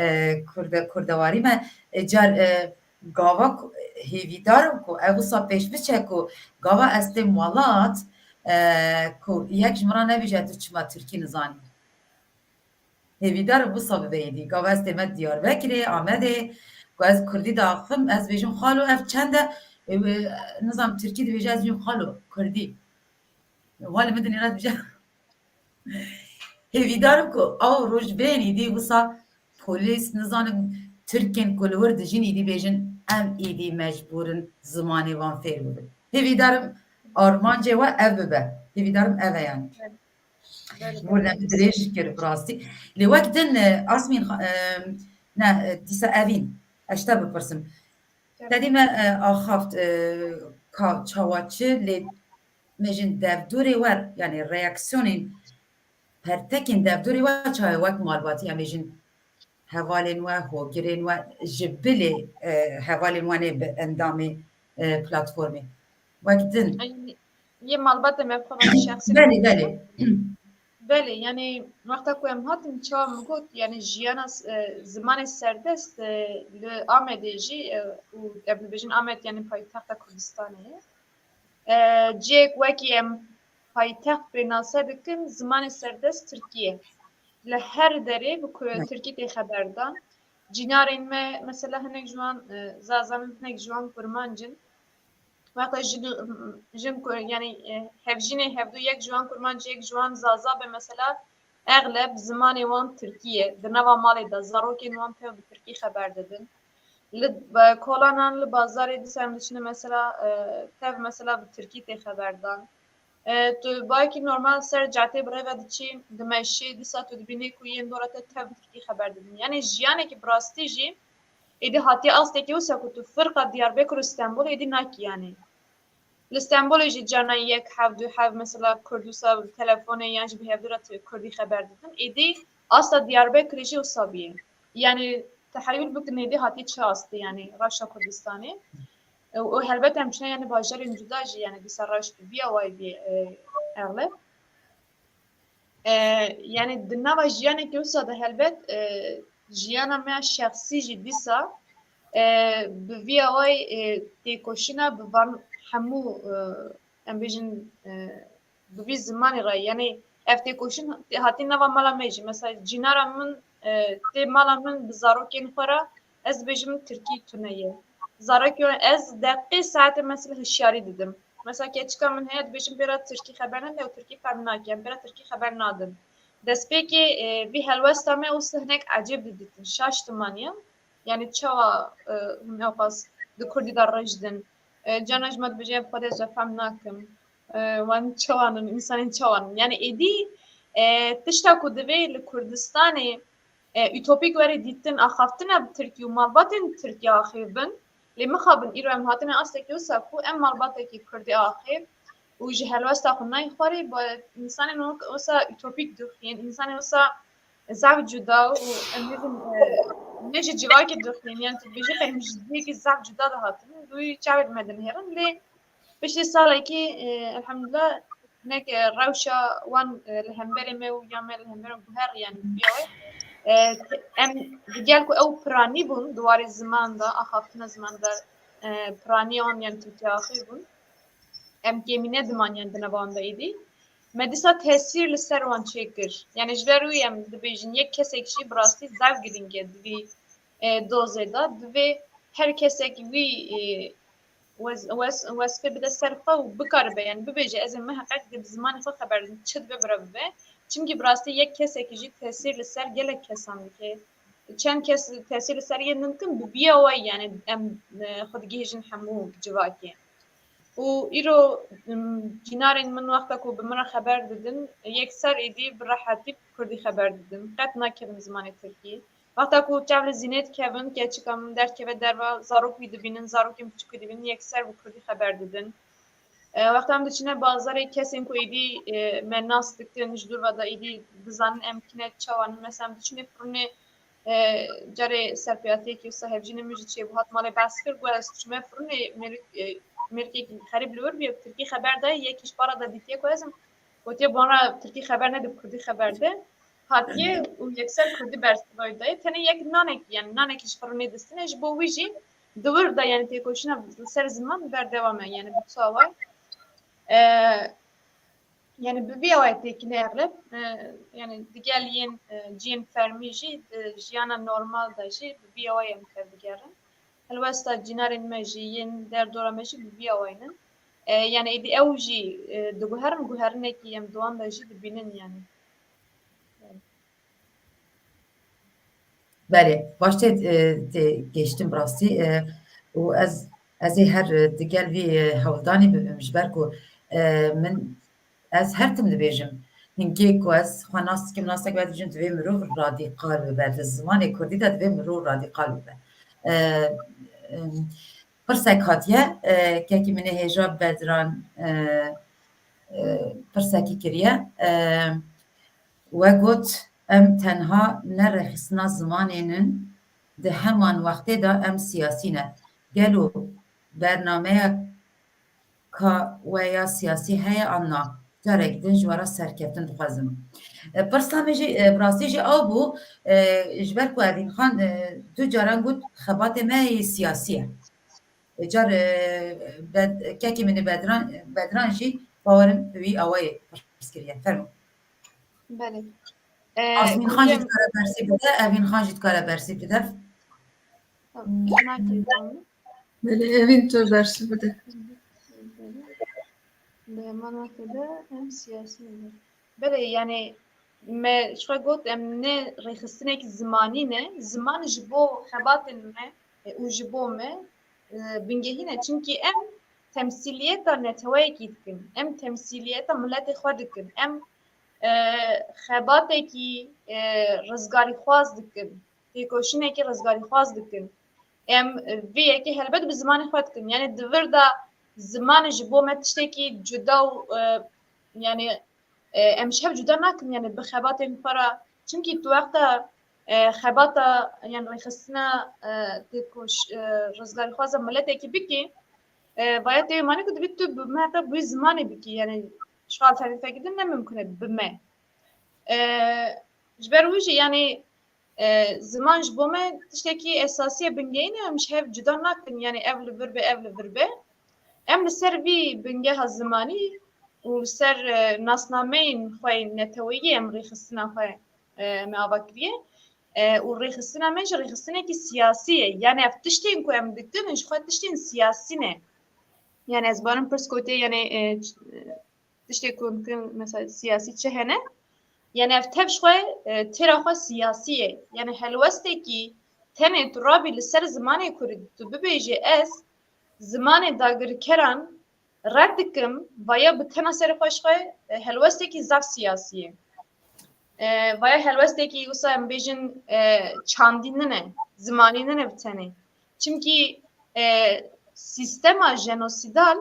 e, kurde-, kurdewarî me. E, car, e, gava ku, hêvîdar im ku ev wisa pêş biçe ku gava ez têm welat, e, ku yek ji min re nebêje tu çima tirkî nizanî. Hêvîdar im wisa bibe êdî. Gava ez tême Diyarbekirê, Amedê, ku ez kurdî diaxivim, ez bêjim xalo ev çend e? E, nizam tirkî dibêje, ez bêjim xalo kurdî. Walê min dinêre dibêje. Hêvîdar im ku ew roj bên êdî wisa polîs, nizanim, tirkên ku li wir dijîn êdî bêjin, em êdî mecbûr in zimanê wan fêr bibin. Hêvîdar im armancê we ev bibe. Hêvîdar im ev e yanî. Ji bo ne min dirêj kir bi rastî. Lê wek din, e, Asmîn, e, ne, e, dîsa Evîn, ez ji te bipirsim. Te dî me, e, axaft, e, ka çawa çi, lê mêjin devdûrê we, yanî reaksiyonên pertekên devdûrê we çawa ye wek malbatî, em mêjin hevalên we, hogirên we, ji bilê, e, hevalên we nê bi endamê, e, platformê. Wek din. Yê malbatê me bi xwe ve şexsî. Belê, belê. Belê, yanî wexta ku em hatin, çawa min got, yanî jiyana s-, e, zimanê serdest, e, li Amedê jî, e, û em dibêjin Amed, yanî paytexta Kurdistanê ye. E, cihek wekî em paytext pê nase dikin, zimanê serdest Tirkî ye. Li her derê bi ku-, Tirkî tê xeber dan. Cînarên me, mesela hinek ji wan, e, Zazan in, hinek ji wan Kurmanc in. Wexta jin, jin ku, yanî, e, hevjînê hevdu yek ji wan Kurmanc, yek ji wan Zaza be, mesela, exleb zimanê wan Tirkî ye. Di nava malê de zarokên wan tev bi Tirkî xeber didin. Li, e, kolanan, li bazarê dîsa em diçine, mesela, e, tev, mesela, bi Tirkî tê xeber dan. E, tu bayekî normal ser cadê bi rê ve diçî, dimeşî, dîsa tu dibînî ku yên dora te tev bi Tirkî xeber didin. Yanî jiyanekî bi rastî jî êdî hatiye astekî wisa ku tu firqa Diyarbekir û Stenbolê êdî nakî yanî. Li Stenbolê jî carna yek hev, du hev, mesela, Kurd wisa bi telefonê yan jî bi hevdu re tu Kurdî xeber didin. Êdî asta Diyarbekirê jî wisa bûye. Yanî teheyul bikin êdî hatiye çi astê, yanî rewşa Kurdistanê. Û, û helbet em çûne, yanî, bajarên cuda jî, yanî, dîsa rewş bi vî awayî bî, e, exleb. E, yanî, di nava jiyanekî wisa de helbet, e, jiyana me ya şexsî jî dîsa, e, bi vî awayî, e, têkoşîna bi van hemû, e, em bêjin, e, bi vî zimanê re, yanî ev têkoşîn tê-, hatî nava mala me jî. Mesela cînara min, e, tê mala min bi zarokên xwe re, ez dibêjim tirkî tune ye. Zarokê ez deqê saetê mesela hişyarî didim. Mesela keçika min heye, dibêjim pê re tirkî xeber nede û tirkî fehm nake, em pê re tirkî xeber nadin. Destpêkê, e, vî helwesta me wisa hinek ecêb didîtin, şaş dimaniye. Yanî çawa, e, hûn ewqas di kurdî de rijd in? E, carna ji me dibêje, em xwedê ez we fehm nakim. E, wan çawan in, însanên çawan in? Yanî êdî, e, tişta ku divê li Kurdistanê, e, utopîk were dîtin, axaftina bi tirkî û malbatên tirkî axivin. Lê mixabin îro em hatine astekî wisa ku em malbatekî kurdî axê û ji helwesta xwe nayê xwarê, bi însanên wisa utopîk dixuyên, însanên wisa zaf cuda û em bêjin, e, ne ji civakê dixuyên, yanî tu dibêjî em ji cihekî zaf cuda de hatin, wî çavê me dinihêrin, lê piştî salekî, e, elhamdulillah, hinek, e, rewşa wan, e, li hemberê me û ya me li hemberê guher, yanî, biyawe. E, em digel ku ew piranî bûn di warê ziman de, axaftina ziman de, e, piraniya wan, yanî, Tirkiye axivî bûn. Em kêmî nedimaniyan di nava wan de êdî. Me dîsa tesîr li ser wan çêkir. Yanî ji ber wî em dibêjin, yek kesek jî bi rastî zaf girîng e di vî, e, dozê de. Divê her kesek wî, e, wez-, wez-, wezfê bide ser xwe û bikaribe, yanî bibêje, ez ê miheqeq di zimanê xwe xeber didim, çi dibe bira bibe. Çimkî bi rastî yek kesekî jî tesîr li ser gelek kesan dike. Çend kes tesîr li ser yên din dikin, bi vî awayî, yanî em, e, xwe digihîjin hemû civakê. Û îro, m, cînarên min wexta ku bi min re xeber didin, yekser êdî bi rehetî bi kurdî xeber didin. Qet nakevin zimanê tirkî. Wexta ku çav li zînê dikevin, keçika min derdikeve derve, zarok wî dibînin, zarokên biçûk wî dibînin, yekser bi kurdî xeber didin. E, wexta em diçine bazarê, kesên ku êdî, e, me nas dikin, ji dûr ve de êdî dizanin em kî ne, çawa ne. Mesela em diçine firûnê, e, carê serpêhatiyekî wisa hevjînê min jî çêbû, hat malê behs kir, got, ez diçime firûnê, mêrik-, e, mêrikekî xerîb li wir bûye, bi tirkî xeber daye, yekî ji para de dîtiye ku ez im, gotiye, bi wan re tirkî xeber nede, bi kurdî xeber de. Hatiye û yekser kurdî bersiva wî daye. Tenê yek nanekî, yanî nanekî ji firûnê distine, ji bo wî jî di wir de, yanî têkoşîna li ser ziman berdewam e, yanî bi çawa. E, yanî bi vî awayî têkine exleb, e, yanî digel yên, e, cihên fermî jî di jiyana normal de jî bi vî awayî em tevdigerin. Helwesta cînarên me jî, yên derdora me jî bi vî awayî ne. E, yanî êdî ew jî, e, diguherin, guherinekî em di wan de jî dibînin, yanî. Belê, baş tê, e, tê gehiştin bi rastî, e, û ez, ez ê her, e, digel vî, e, hewldanî bibim, ji ber ku, e, min, ez her tim dibêjim, hinkê ku ez xwe nas dikim, nas dikim, ez dibêjim, divê mirov radîkal bibe, di zimanê kurdî de divê mirov radîkal bibe. E, e, pirsek hatiye, e, kekî min ê hêja Bedran, e, e, pirsekî kiriye. E, We got, em tenha ne rêxistina zimanê nin, di heman wextê de em siyasî ne. Gelo bernameyeka we ya siyasî heye an na? Carek din ji we re serkeftin dixwazim. E, pirsa min jî, e, bi rastî jî ew bû, e, ji ber ku Evîn Xan, e, du caran got xebatê me yê siyasî ye. E, car, e, Bed-, kekê min ê Bedran, Bedran jî bawerim wî awayê pirs kiriye. Fermo. Belê. Azmîn Xan jî dikare bersî bide, Evîn Xan jî dikare bersî bide. Belê, Evîn tu bersî bide. Dema nakirde em siyasî ne. Belê, yani me ji xwe got em ne rêxistinekî zimanî ne. Ziman ji bo xebatên me, e, û ji bo me, e, bingehîn e. Çimkî em temsîliyeta neteweyekî dikin. Em temsîliyeta miletê xwe dikin. Em, e, xebatekî, e, rizgarîxwaz dikin. Têkoşînekî rizgarîxwaz dikin. Em, e, vê yekê helbet bi zimanê xwe dikin. Yani di vir de zimanê ji bo me tiştekî cuda û, e, yani, e, em ji hev cuda nakin, yani bi xebatên xwe re. Çimkî tu wexta, e, xebata, yani rêxistina, e, têkoş-, e, rizgarîxwaza miletekî bikî, e, vaya tê manê ku dibî tu bi me re bi zimanê bikî, yani ji xwe alternatîfekî din ne mimkun e bi me. E, ji ber wî jî, yani, e, ziman ji bo me tiştekî esasî ye, bingehîn e, em ji hev cuda nakin, yani ev li vir be, ev li vir be. Em li ser vî bingeha zimanî û li ser, e, nasnameyên xwe yên neteweyî em rêxistina xwe, e, me ava kiriye. E, û rêxistina me jî rêxistinekî siyasî ye. Yani ev tiştên ku em dikin, ji xwe tiştên siyasî ne. Yani ez barim pirs ku tê, yani, e, ç-, e, tiştê ku dikin, mesela siyasî çi hene? Yani ev tev ji xwe, e, têra xwe siyasî ye. Yani helwestekî tenê tu rabî li ser zimanê kurdî tu bibêjî ez zimanê dagirkeran red dikim, vaya bi tena serê xwe ji xwe, e, helwestekî zaf siyasî ye. E, vaya helwestekî wisa em bêjin, e, çandî nine, zimanî nine bi tenê. Çimkî, e, sîstema jenosîdal,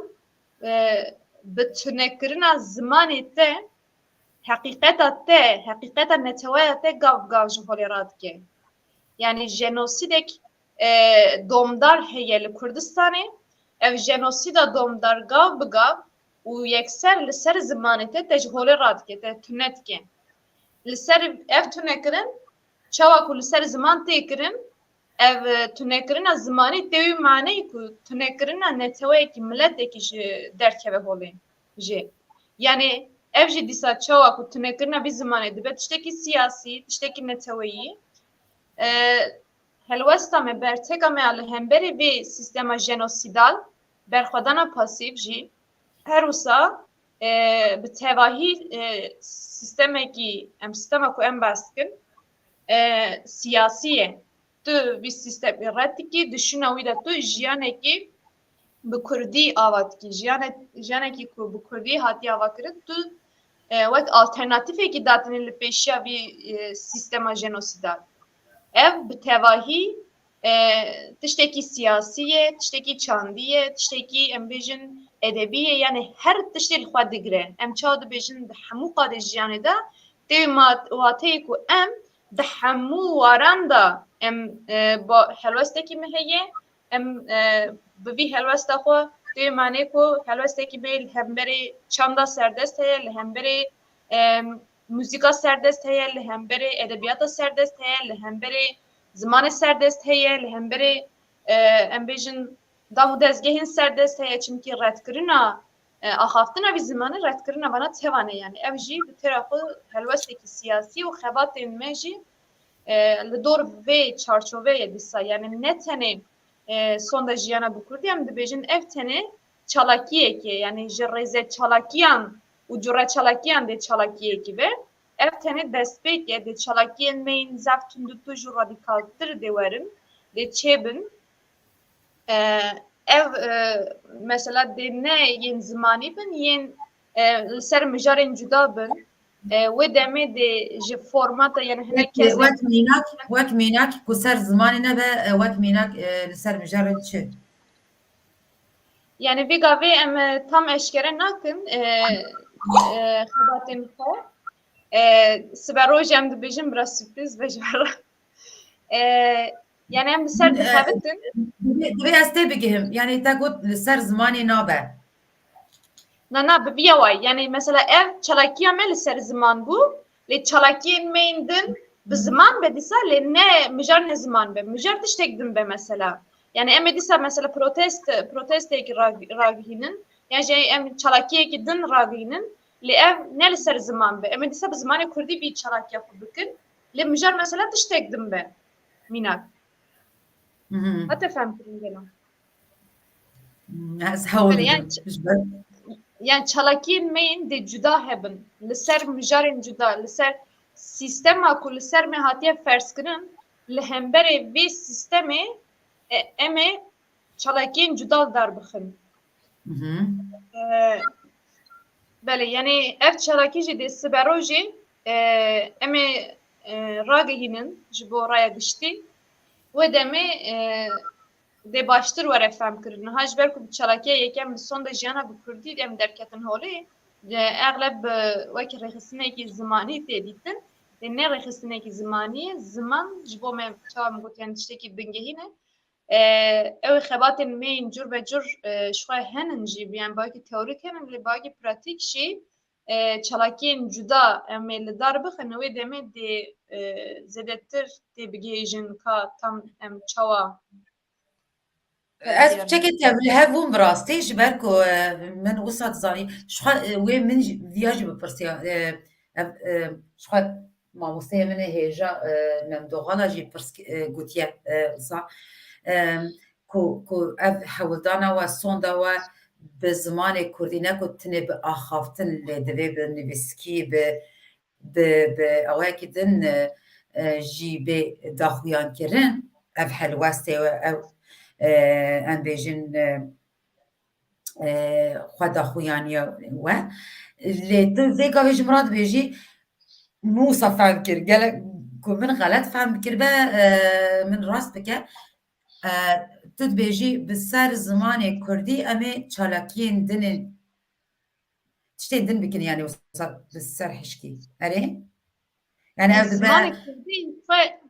e, bi tunekirina zimanê te, heqîqeta te, heqîqeta neteweya te gav bi gav ji holê radike. Yani jenosîdek, e, domdar heye li Kurdistanê, ev jenosîda domdar gav bi gav û yekser li ser zimanê te, te ji holê radike, te tune dike. Li ser ev tunekirin, çawa ku li ser ziman tê kirin, ev, e, tunekirina zimanî tê wî maneyê ku tunekirina neteweyekî, miletekî ji derkeve holê jê. Yani ev jî dîsa çawa ku tunekirina vî zimanê dibe tiştekî siyasî, tiştekî neteweyî. E, helwesta me, berteka me ya li hemberî vê sîstema jenosîdal, berxwedana pasîf jî her wisa, e, bi tevahî, e, sîstemekî, em sîstema ku em behs dikin, e, siyasî ye. Tu vî sîstemê red dikî, di şûna wî de tu jiyanekî bi kurdî ava dikî. Jiyane-, jiyanekî ku bi kurdî hatiye avakirin, tu, e, wek alternatîfekî datinî li pêşiya vî, e, sîstema jenosîdal. Ev bi tevahî, e, tiştekî siyasî ye, tiştekî çandî ye, tiştekî em bêjin edebî ye, yani her tiştê li xwe digire. Em çawa dibêjin di hemû qadê jiyanê de tê ma-, wateyê ku em di hemû waran de em, e, ba-, helwestekî me heye, em, e, bi vî helwesta xwe tê manê ku helwestekî bê li hemberê çanda serdest heye, li hemberê, e, muzîka serdest heye, li hemberê edebiyata serdest heye, li hemberê zimanê serdest heye, li hemberê, e, em bêjin dam û dezgehên serdest heye, çimkî redkirina, e, axaftina vî zimanê redkirina vana tevan e, yani ev jî bi têra xwe helwestekî siyasî û xebatên me jî, e, li dor vê çarçoveyê dîsa, yani ne tenê, e, sonda jiyana bi kurdî, em dibêjin ev tenê çalakiyek e, yani ji rêze çalakiyan û cure çalakiyan dê çalakiyekî be. Ev tenê destpêk e, dê çalakiyên me yên zaf tund û tûj û radikaltir dê werin, dê çêbin. E, ev, e, mesela dê ne yên zimanî bin, yên, e, li ser mijarên cuda bin. E, wê demê dê ji formata, yani hinek kesên Wek mînak, wek mînak ku ser zimanê nebe, e, wek mînak, e, li ser mijarên çi? Yani vê gavê em, e, tam eşkere nakin, e, e, xebatên xwe. E, sibe rojê em dibêjin bira sürpriz be ji we re. E, yani em li ser dixebitin. Divê, divê ez tê bigihim. Yani te got li ser zimanê nabe. Na, na, bi vî awayî. Yanî mesela ev çalakiya me li ser ziman bû, lê çalakiyên me yên din bi ziman be dîsa, lê ne mijar ne ziman be. Mijar tiştek din be mesela. Yanî em ê dîsa mesela protest, protesteyekî ra-, ragihînin, yan jî em çalakiyekî din ragihînin, lê ev ne li ser ziman be. Em ê dîsa bi zimanê kurdî vî çalakiya xwe bikin, lê mijar mesela tiştek din be. Mînak. Mhm. Hate fehmkirin gelo? Ez hewl Belê, yan dikim. Ji ber yan çalakiyên me yên dê cuda hebin. Li ser mijarên cuda, li ser sîstema ku li ser me hatiye ferzkirin, li hemberê vê sîstemê, e, em ê çalakiyên cuda li dar bixin. Mhm. E, belê, yanî ev çalakî jî dê siberojê, e, em ê, e, ragihînin ji bo raya giştî. Wê demê, e, dê baştir were fehmkirin. Niha ji ber ku bi çalakiya yekem bi sonda jiyana bi kurdî em derketin holê, e, exleb, e, wekî rêxistinekî zimanî tê dîtin. Lê ne rêxistinekî zimanî ye. Ziman ji bo me, çawa min got, yani tiştekî bingehîn e. E, ew ê xebatên me yên cur be cur, e, ji xwe henin jî, yani bi wekî teorîk henin, lê bi wekî pratîk jî, e, çalakiyên cuda em ê li dar bixin, wê demê dê, e, zêdetir tê bigihêjin ka tam em çawa Ez piçekê tevlihev bûm bi rastî, ji ber ku, e, min wisa dizanî, ji xwe, e, wê min jî, viya jî bipirsiya, e, ev, e, ji xwe mamosteyê min ê hêja, e, Memdoxala jî pirs, e, gotiye, e, wisa, e, ku, ku ev hewldana we, sonda we bi zimanê kurdî ne ku tinê bi axaftin lê divê, bi nivîskî, bi, bi, bi awayekî din, e, e, jî bê daxuyankirin, ev helwestê we, ev, e, em bêjin, e, e, xwe daxuyaniye we. Lê tu vê gavê ji min re dibêjî, min wisa fehm kir. Gelek ku min xelet fehm kir be, e, min rast bike. E, tu dibêjî bi ser zimanê kurdî em ê çalakiyên din ê, tiştên din bikin, yani wisa bi ser hişkî. Erê? Yani ev dibe Zimanê kurdî xwe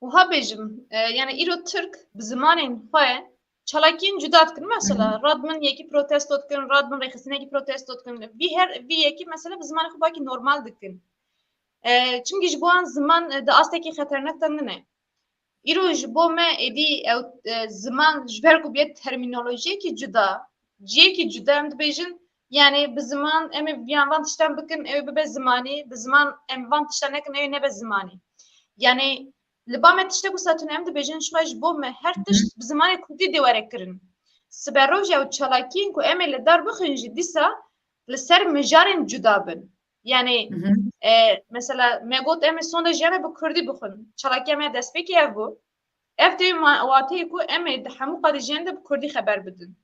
wiha bêjim, e, yani îro Tirk bi zimanên xwe çalakiyên cuda dikin. Mesela, Hı hı. Radmin yekî protesto dikin, Radmin rêxistinekî protesto dikin. Vî her, vî yekî mesela bi zimanê xwe bakî normal dikin. E, çimkî ji bo an ziman, e, di astekî xeternek de nine. Îro ji bo me êdî ew, e, ziman ji ber ku bûye termînolojiyekî cuda, cihekî cuda em dibêjin, yani bi ziman em ê viyan van tiştan bikin, ew ê bibe zimanî, bi ziman em van tiştan nekin, ew ê nebe zimanî. Yani li ba me tiştek wisa tune em dibêjin, ji xwe ji bo me her Hı hı. tişt bi zimanê kurdî dê were kirin. Siberoja û çalakiyên ku em ê li dar bixin jî dîsa li ser mijarên cuda bin. Yani, Hı hı. e, mesela me got em ê sonda jiyana bi kurdî bixwin. Çalakiya me destpêkê ev bû. Ev tê ma-, wateyê ku em ê di hemû qadê jiyan de bi kurdî xeber bidin.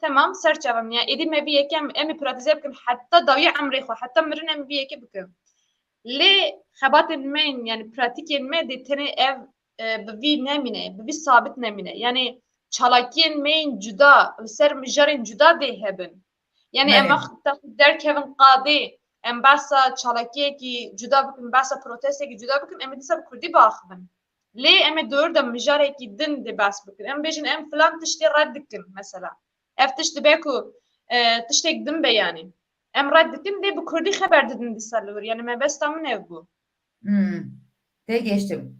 Temam, ser çava min. Yani êdî me vî yekê em, em ê pratize bikin heta dawiya emrê xwe, heta mirin em vî yekê bikin. Lê xebatên me yên, yani pratîkên me dê tenê ev, e, bi vî nemîne, bi vî sabit nemîne. Yani çalakiyên me yên cuda, li ser mijarên cuda dê hebin. Yani em Belê. wexta ku derkevin qadê, em behsa çalakiyekî cuda bikin, behsa protestekî cuda bikin, em ê dîsa bi kurdî biaxivin. Lê em ê di wir de mijarekî din dê behs bikin. Em bêjin em filan tiştê red dikin mesela. Ev tişt dibe ku, e, tiştek din be yani. Em red dikin lê bi kurdî xeber didin dîsa li wir. Yani mebesta min ev bû. Hmm. Tê gêştim.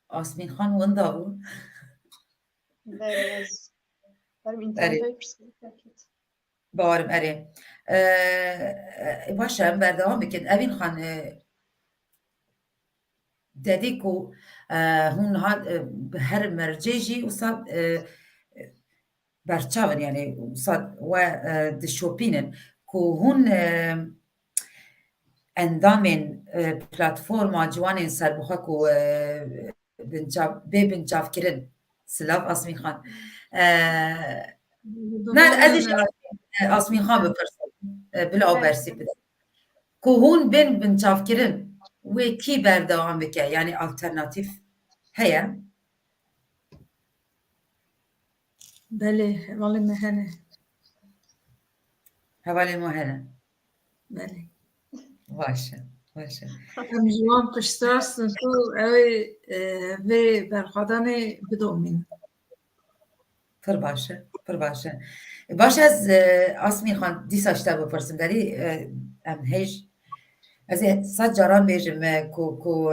Asmîn Xan winda bû. Belê, ez. Berim Erê. internetê pirsgirêk derket. Bawerim, erê. E, e, baş e, em berdewam bikin. Evîn Xan, e, dedî ku, e, hûn hat, e, bi her mercê jî wisa, e, berçav in, yani wisa we, e, dişopînin ku hûn, e, endamên, e, platforma ciwanên serbixwe ku, e, binçav, bê binçavkirin. Silav Asmîn Xan. E, ne, ez ê ji Asmîn, e, Asmîn Xan bipirsim. E, bila ew Evet. bersî bide. Ku hûn bên binçavkirin, wê kî berdewam bike? Yani alternatîf heye? Belê, hevalên me hene. Hevalên me hene. Belê. Baş e, baş e. Em ji wan piştrast in ku ew ê, e, vê berxwedanê bidomînin. Pir baş e, pir baş e. Baş e, ez, e, Asmîn Xan, dîsa ji te bipirsim. Derî, e, em hêj, ez ê sed caran bêjim, e, ku, ku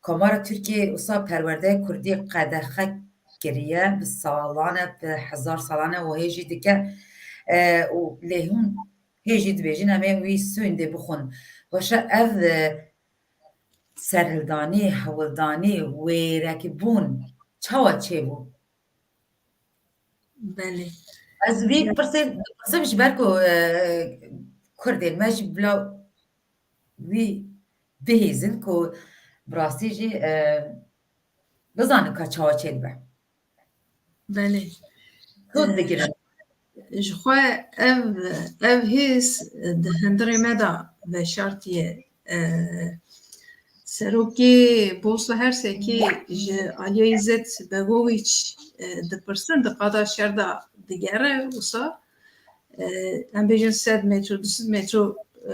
Komara Tirkiyê wisa perwerdeyê Kurdî qedexe kiriye, bi salan e, bi hezar salan e û hê jî dike. E, û lê hûn hê jî dibêjin, em ê wî sûndê bixwin. Baş e, ev, e, serhildanî, hewldanî, wêrekbûn çawa çêbû? Belê. Ez vî pirsê dipirsim ji ber ku, e, Kurdên me jî bila wî bihêzin ku bi rastî jî, e, bizanin ka çawa çêdibe. Belê. Sûd E, digirin. Ji xwe ev, ev hêz di hundirê me de veşartiye. E, Serokê Bosna Hersekê ji aliyê Îzzet Begoviç, e, dipirsin, di qada şer de digere wisa, e, em bêjin sed metro, du sed metro, e,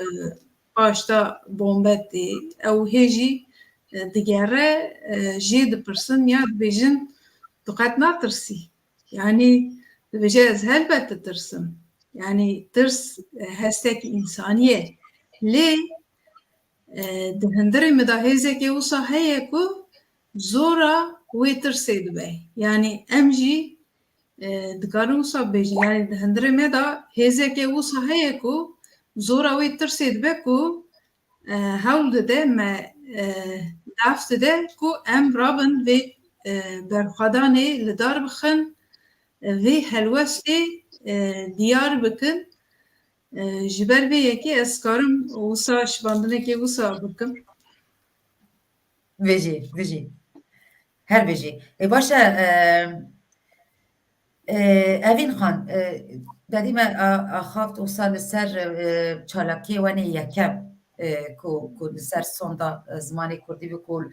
paşta bombe tê. Ew hê jî, e, digere, e, jê dipirsin ya dibêjin tu qet natirsî. Yanî dibêje ez helbet ditirsim. Yanî tirs, e, hestekî însanî ye. Lê, e, di hundirê min de hêzekê wisa heye ku zora wê tirsê dibe. Yanî em jî, e, dikarin wisa bibêjin. Yanî di hundirê me de hêzekê wisa heye ku zora wê tirsê dibe ku, e, hewl dide me, e, def dide ku em rabin vê, e, berxwedanê li dar bixin, e, vê helwestê, e, diyar bikin. E, ji ber vê yekê ez karim wisa şibandinekê wisa bikim. Bijî, bijî. Her bijî. E, baş e, e, e, Evîn Xan, e, derî me a-, axaft wisa li ser, e, çalakiyê wenê yekem, e, ku, ku li ser sonda, e, zimanê kurdî bi ku,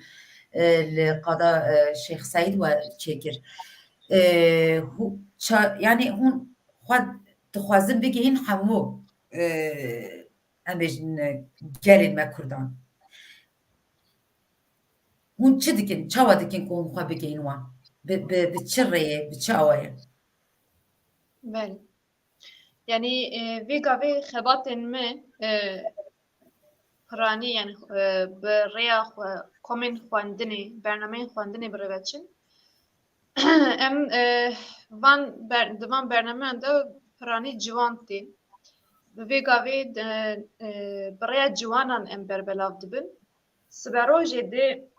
e, li qada, e, Şêx Seîd we çêkir. E, hû-, ça-, yanî hûn xwe dixwazin bigihîn hemû, e, em bêjin, e, gelên me kurdan. Hûn çi dikin? Çawa dikin ku hûn xwe bigihîn wan? Bi, bi, bi çi rêyê, bi çi awayê? Belê. Yanî, e, vê gavê xebatên me, e, piranî, yanî, e, bi rêya xwe, komên xwendinê, bernameyên xwendinê bi rê ve çin. Em, e, van ber-, di van bernameyan de piranî ciwan tê. Bi vê gavê de, e, bi rêya ciwanan em berbelav dibin. Siberojê dê,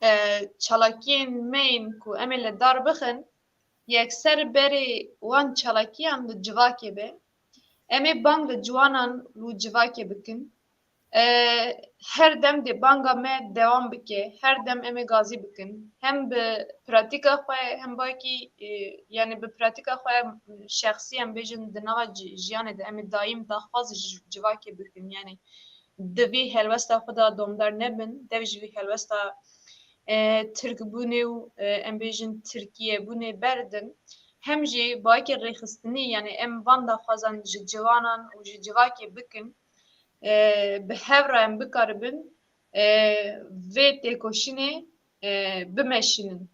e, çalakiyên me yên ku em ê li dar bixin, yekser berê wan çalakiyan li civakê be. Em ê bang li ciwanan û civakê bikin. E, her dem dê banga me dewam bike, her dem em ê gazî bikin. Hem bi pratîka xwe, hem belkî, e, yanî bi pratîka xwe şexsî, em bêjin di nava ci-, jiyanê de em ê dayîm daxwaz ji civakê bikin. Yanî di vî helwesta xwe de domdar nebin, dev ji vî helwesta, e, Tirkbûnê û, e, em bêjin Tirkiyebûnê berdin. Hem jî bayekî rêxistinî, yanî em van daxwazan ji ciwanan û ji civakê bikin, e, bi hev re em bikaribin, e, vê têkoşînê, e, bimeşînin.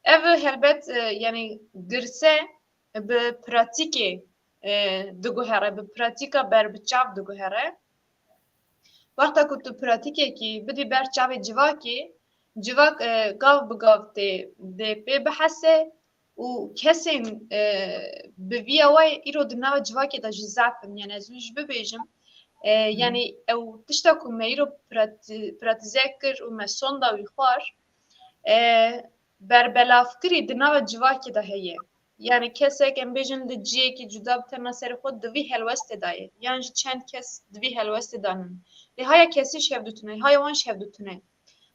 Ev helbet, e, yanî girse bi pratîkê, e, diguhere, bi pratîka berbiçav diguhere. Wexta ku tu pratîkekî bidî ber çavê civakê, civak, e, gav bi gav tê, dê pê bihese û kesên, e, bi vî awayê îro di nava civakê de jî zaf in. Yanî ez wî jî bibêjim, e, yanî ew tişta ku me îro prati-, pratîze kir û me sonda wî xwar, e, berbelavkirî di nava civakê de heye. Yanî kesek, em bêjin, li ciyekî cuda bi tena serê xwe di vî helwestê de ye. Yan jî çend kes di vî helwestê de nin. Lê haya kesî ji hev du tune, haya wan ji hev du tune.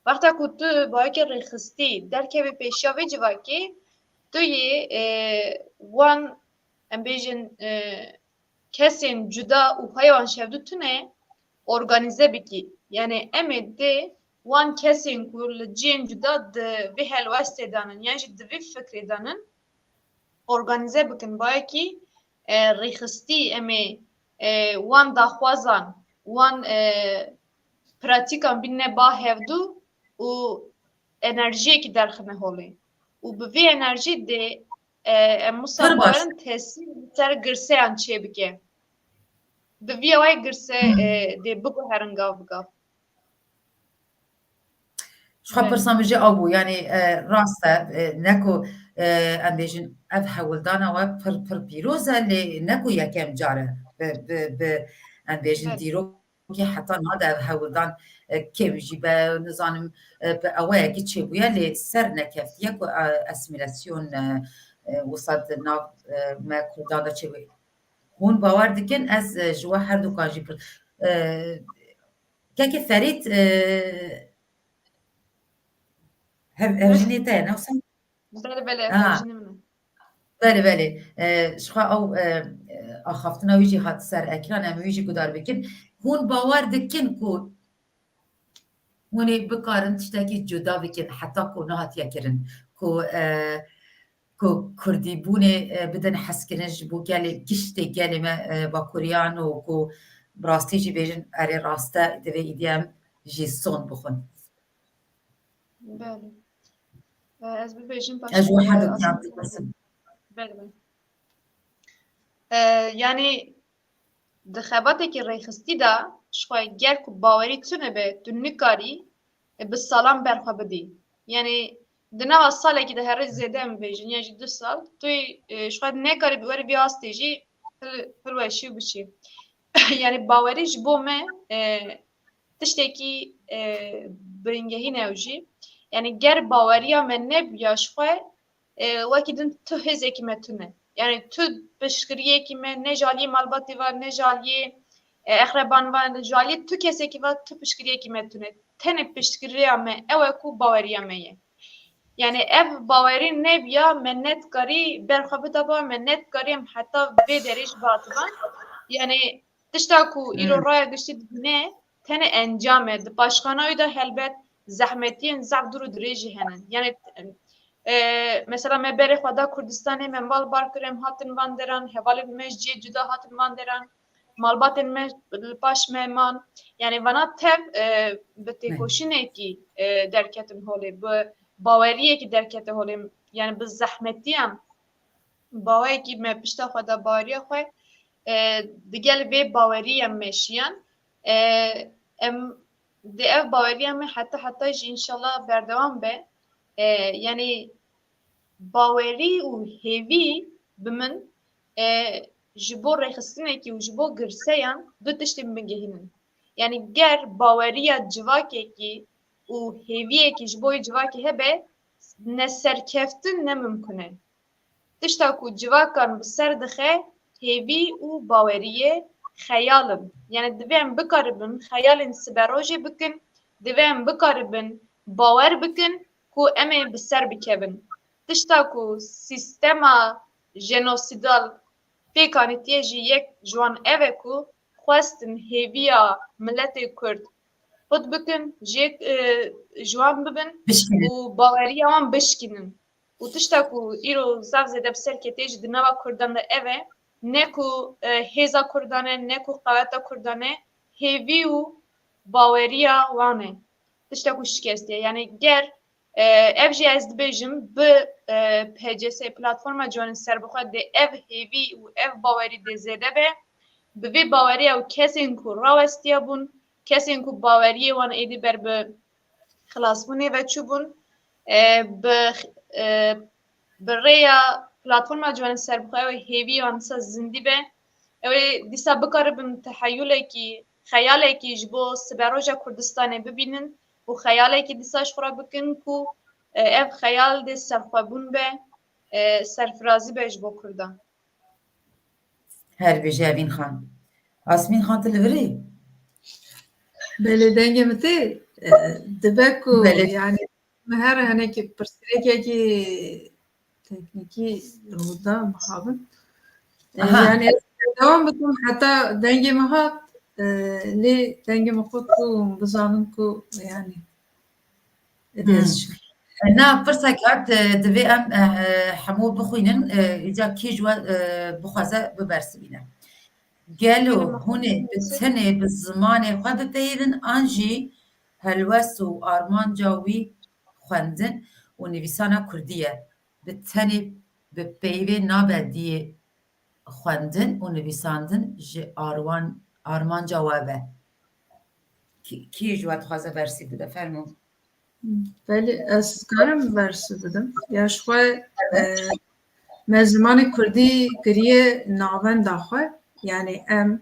Wexta ku tu bayekê rêxistî derkevî pêşiya vê civakê, tu yê, e, wan, em bêjin, e, kesên cuda û haya wan ji hev du tune organîze bikî. Yanî em ê dê wan kesên ku li ciyên cuda di vê helwestê de nin, yan jî di vê fikrê de nin, organîze bikin. Bayekî, e, rêxistî em ê, e, wan daxwazan, wan, e, pratîkan bînine ba hevdû û enerjiyekî derxine holê. Û bi vî enerjî dê E, em wisa bawerin tesîr li ser girseyan çêbike. Di vî awayê girse, e, dê biguherin gav bi gav. Ji xwe pirsa min jî ew bû, yanî, e, rast e, e, ne ku, e, em bêjin ev hewldana we pir, pir pîroz e, lê ne ku yekem car e bi, bi, bi, em bêjin dîrokê heta niha de ev hewldan, e, kêm jî be, nizanim, e, bi awayekî çêbûye, lê ser nekeftiye ku, e, asîmîlasyon, e, e, wisa di nav, e, me Kurdan de çêbûye. Hûn bawer dikin, ez, e, ji we herdukan jî pir, e, Kekê Ferîd, e, hev-, hevjînê te ye, ne wisa? Belê, belê, hevjînê min e. Belê, belê. E, ji xwe ew, e, e, axaftina wî jî hat ser ekran, em wî jî guhdar bikin. Hûn bawer dikin ku hûn ê bikarin tiştekî cuda bikin, heta ku nehatiye kirin, ku, e, ku kurdîbûnê, e, bidin hezkirin ji bo gelê, giştê gelê me, e, bakuriyan û ku bi rastî jî bêjin, erê, rast e, divê îdî em jî son bixwin. Belê. E, ez bibêjim, paşê Ez ji we her dukiyan dipirsim. Belê, belê. E, yanî di xebatekî rêxistî de ji xwe ger ku bawerî tune be, tu nikarî, e, bi salan ber xwe bidî. Yanî di nava salekî de herî zêde em bêjin, yan jî du sal, tu, e, ji xwe nekarî bi werî vî astê jî hil-, hilweşî û biçî. Yanî bawerî ji bo me, e, tiştekî, e, biringehîn e ew jî. Yanî ger baweriya me nebûya ji xwe, e, wekî din tu hêzekî me tune. Yanî tu piştgiriyekî me ne ji aliyê malbatê ve, ne ji aliyê, e, exreban ve, ne ji aliyê tu kesekî ve tu piştgiriyekî me tune. Tenê piştgiriya me ew e ku baweriya me ye. Yanî ev bawerî nebûya me nedikarî ber xwe bidaba, me nedikarî em heta vê derê jî biatiban. Yanî tişta ku îro raya giştî dibîne, tenê encam e. Di paşxana wî de helbet zehmetiyên zehf dûr û dirêj jî hene. Yanî, e, mesela me berê xwe da Kurdistanê, me mal bar kir, em hatin van deran, hevalên me ji cihê cuda hatin van deran, malbatên me li paş me man. Yanî vana tev, e, bi têkoşînekî, e, derketin holê, bi baweriyekî derkete holê, yanî bi zehmetiyan. Baweyekî me pişta xwe da baweriya xwe, e, digel vê bawerî em meşiyan. E, em di ev baweriya me heta heta jî înşallah berdewam be. E, yanî bawerî û hêvî bi min, e, ji bo rêxistinekî û ji bo girseyan du tiştên bingehîn in. Yanî ger baweriya civakekî û hêviyekî ji bo wê civakê hebe, ne serkeftin ne mimkun e. Tişta ku civakan bi ser dixe, hêvî û baweriyê xeyal in. Yanî divê em bikaribin xeyalên siberojê bikin, divê em bikaribin bawer bikin ku em ê bi ser bikevin. Tişta ku sîstema jenosîdal pêk anîtiye jî yek ji wan ev e ku xwestin hêviya miletê Kurd xurt bikin, jê, e, ji wan bibin Bişkinin. û baweriya wan bişkinin. Û tişta ku îro zaf zêde bi ser ketê jî di nava Kurdan de ev e, ne ku, e, hêza Kurdan e, ne ku qeweta Kurdan e, hêvî û baweriya wan e. Tişta ku şikestiye. Yanî ger, e, ev jî ez dibêjim, bi, e, P C S, Platforma Ciwanên Serbixwe, dê ev hêvî û ev bawerî dê zêde be, bi vê baweriya û kesên ku rawestiya bûn, kesên ku baweriyê wan êdî ber bi xilasbûnê ve çûbûn, e, bi, e, bi rêya Platforma Ciwanên Serbixwe ew ê hêvî wan dîsa zindî be. Ew ê dîsa bikaribin teheyulekî, xeyalekî ji bo siberoja Kurdistanê bibînin û xeyalekî dîsa ji xwe re bikin ku, e, ev xeyal dê serxwebûn be, e, serfirazî be ji bo Kurdan. Her bijî Evîn Xan. Asmîn Xan, tu li vir î? Belê, dengê min tê. E, dibe ku, Belê. yanî, me her hinekî pirsgirêkekî teknîkî rû da, mixabin. E, Aha. yanî, ez dewam bikim heta dengê min hat, e, lê dengê min qut bû, bizanim ku, yanî, Hmm. Na, pirsek hat, e, divê em, e, hemû bixwînin, e, îca kî ji we, e, bixwaze bibersivîne. Gelo hûn ê bi tenê bi zimanê xwe bipeyivin an jî helwest û armanca wî xwendin û nivîsana kurdî ye? Bi tenê bi peyvê nabe diyê xwendin û nivîsandin ji arwan, armanca we ve. Kî, kî ji we dixwaze bersîv bide? Fermo. Belê, ez karim bersîv bidim. Ya ji xwe, e, me zimanê kurdî kiriye navenda xwe. Yani em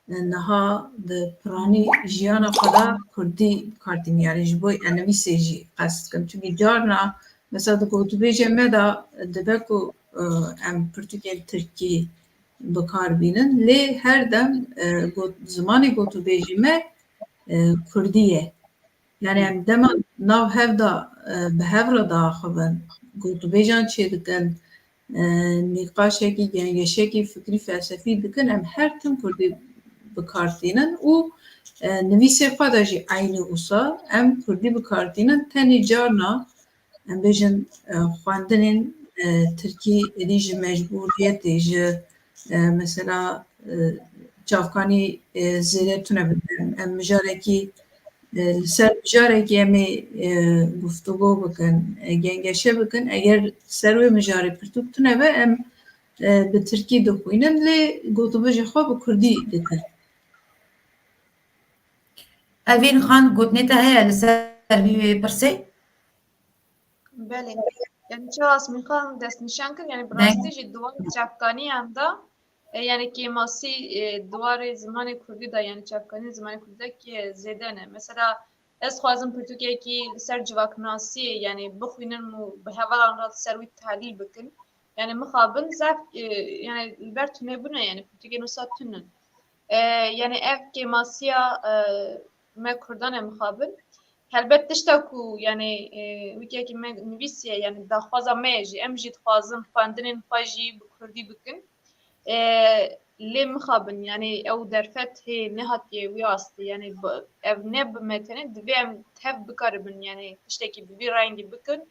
niha di piranî jiyana xwe de kurdî bi kar tînin. Yani ji bo nivîsê jî qest dikim. Çimkî carna mesela di gotûbêjê me de dibe ku, e, em pirtûkên tirkî bi kar bînin. Lê her dem, e, got-, zimanê gotûbêjê me, e, kurdî ye. Yani em dema nav hev de, e, bi hev re diaxivin, gotûbêjan çêdikin, e, nîqaşekî, gengeşekî fikrî felsefî dikin, em her tim kurdî bi kar tînin û, e, nivîsê xwe de jî eynî wisa em kurdî bi kar tînin. Tenê carna em bêjin, e, xwendinên, e, tirkî êdî ji mecbûriyetê, ji, e, mesela, e, çavkanî, e, zêde tune bikin. Em mijarekî, e, li ser mijarekî em ê, e, guftûgo bikin, e, gengeşe bikin. Eger ser wê mijarê pirtûk tune be, em, e, bi tirkî dixwînin, lê gotûbêjê xwe bi kurdî dikin. Evîn Xan, gotinê te heye li ser vî wê pirsê? Belê. Yani çawa Asmîn Xan destnîşan kir, yani bi rastî jî di warê çavkaniyan de, e, yani kêmasî, e, di warê zimanê kurdî de, yani çavkanî zimanê kurdî de kê zêde ne. Mesela ez xwazim pirtûkekî li ser civaknasiyê, yani bixwînim û bi hevalan re li ser wî tehlîl bikim. Yani mixabin zaf, e, yani li ber tunebûna, yani pirtûkên wisa tunin. E, yani ev kêmasiya, e, me kurdan e mixabin. Helbet tişta ku, yani, e, wekî me nivîsiye, yani daxwaza me ye jî, em jî dixwazin xwendinên xwe jî bi kurdî bikin. E, lê mixabin, yani ew derfet hê nehatiye wî astê, yani bi, ev ne bi me tenê, divê em tev bikaribin, yani tiştekî bi vî rengî bikin,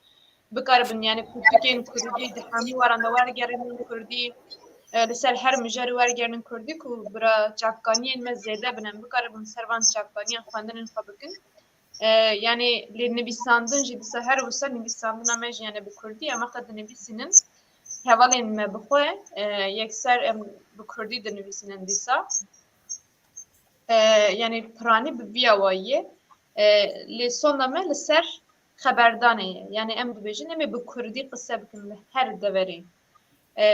bikaribin, yani pirtûkên kurdî di hemî waran de wergerînin kurdî, e, li ser her mijarî wergerînin kurdî ku bira çavkaniyên me zêde bin, em bikaribin ser van çavkaniyan xwendinên xwe bikin. E, yani lê nivîsandin jî dîsa her wisa nivîsandina me jî yani bi kurdî, em wexta dinivîsînin hevalên me bi xwe, e, yekser em bi kurdî dinivîsînin dîsa. E, yani piranî bi vî awayî ye. E, lê sonda me li ser xeberdanê ye. Yani em dibêjin em ê bi kurdî qise bikin li her deverê. E,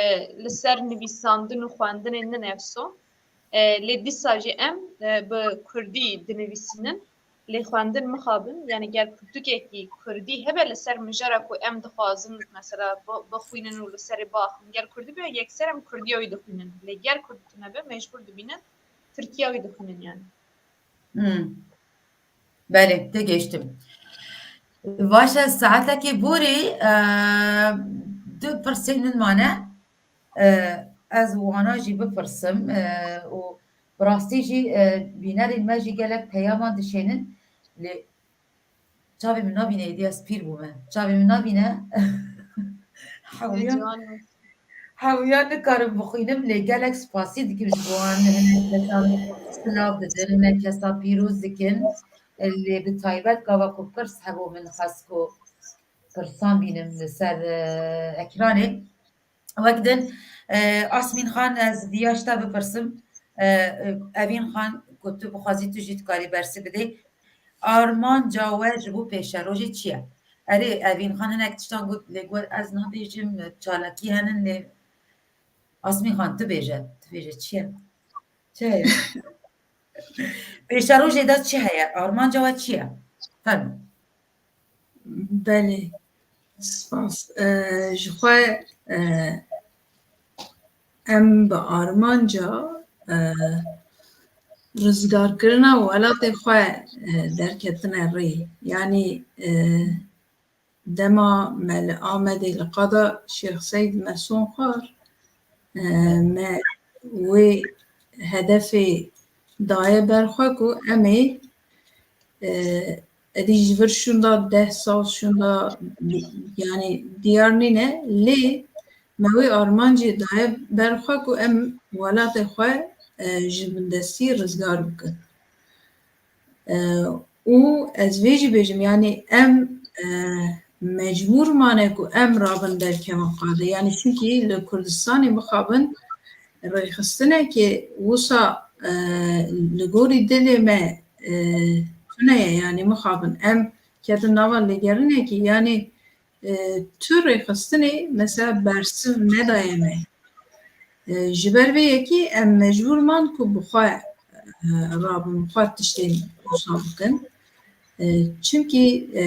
li ser nivîsandin û xwendinê ne nefso. E, lê dîsa jî em, e, bi kurdî dinivîsînin. Lê xwendin mixabin, yani ger pirtûkekî kurdî hebe li ser mijara ku em dixwazin mesela bi-, bixwînin û li serê biaxivin, ger kurdî be, yekser em kurdiya wî dixwînin. Lê ger kurdî tune be, mecbûr dibînin tirkiya wî dixwînin yani. Hmm. Belê, têgihiştim. Vaş e, saetekê borî, e, du pirsên min mane. E, ez wana jî bipirsim, e, û bi rastî jî, e, bînerên me jî gelek peyaman dişênin. Lê çavê min nabîne, êdî ez pîr bûme. Çavê min nabîne. Hewiya, hewiya nikarim bixwînim, lê gelek spasî dikim ji bo wan. Hinek kesan silav didin, hinek kesa pîroz dikin. Lê bi taybet gava ku pirs hebû, min xwest ku pirsan bînim li ser, e, ekranê. Wek din, e, Asmîn Xan, ez viya ji te bipirsim. E, e, Evîn Xan, ku tu bixwazî, tu jî dikarî bersî bidê. Armanca we ji bo pêşerojê çi ye? Erê, Evîn Xan hinek tiştan got, lê got, ez nabêjim, çalakî henin, lê Asmîn Xan, tu bêje, tu bêje, çi ye? Çi heye? Pêşerojê de çi heye? Armanca we çi ye? Fermo. Belê, spas. E, ji xwe, e, em bi armanca, e, rizgarkirina welatê xwe, e, derketine rê. Yanî, e, dema me li Amedê li qada Şêx Seyd Meson xwar, e, me wê hedefê daye ber xwe ku em ê, e, êdî ji vir şûnda deh sal şûnda, yanî diyar nîne, lê me wê armancê daye ber xwe ku em welatê xwe, e, ji bindestî rizgar bikin. E, û ez vê jî bêjim, yanî em, e, mecbûr mane ku em rabin derkevin qadê. Yanî çimkî li Kurdistanê mixabin rêxistinekê wisa, e, li gorî dilê me, e, tune ye. Yanî mixabin em ketin nava lêgerinekê, yanî, e, tu rêxistinê mesela bersiv nedaye me. E, ji ber vê yekê em mecbûr man ku bi xwe, e, rabin, bi xwe tiştên wisa bikin. E, çimkî, e,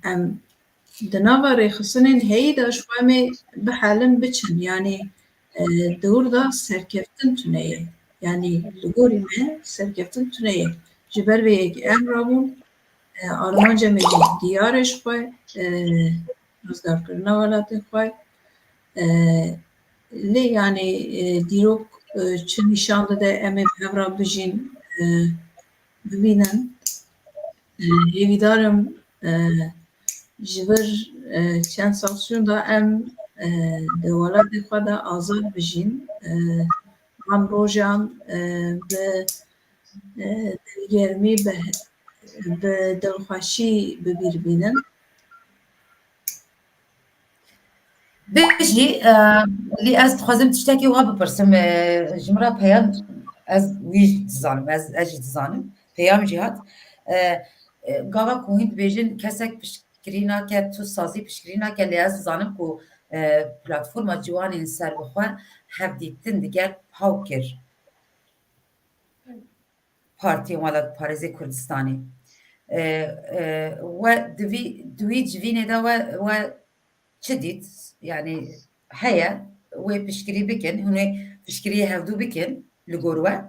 em di nava rêxistinên heyî de ji xwe em ê bihelin biçin. Yanî, e, di wir de serkeftin tune ye. Yanî li gorî me serkeftin tune ye. Ji ber vê yekê em rabûn, e, armanca me jî diyar e ji xwe, e, rizgarkirina welatê xwe. E, lê yanî, e, dîrok, e, çi nîşan dide, em ê bi hev re bijîn, e, bibînin. E, hêvîdar im, e, ji vir, e, çend sal şûnda em, e, di welatê xwe de azad bijîn. E, van rojan, e, bi, e, dilgermî, bi, bi dilxweşî bi bîr bînin. Bijî, e, lê ez dixwazim tiştekî wiha bipirsim. E, ji min re peyam, ez wî dizanim, ez, ez jî dizanim. Peyam jî hat. E, e, gava ku hûn dibêjin kesek piştgirî nake, tu sazî piştgirî nake, lê ez dizanim ku, e, platforma ciwanên serbixwe hevdîtin digel PAWK kir. Partiyên Welatparêzê Kurdistanê. E, e, we di vî, di wî civînê de we, we çi dît? Yanî heye wê piştgirî bikin, hûn ê piştgiriyê hevdû bikin li gor we?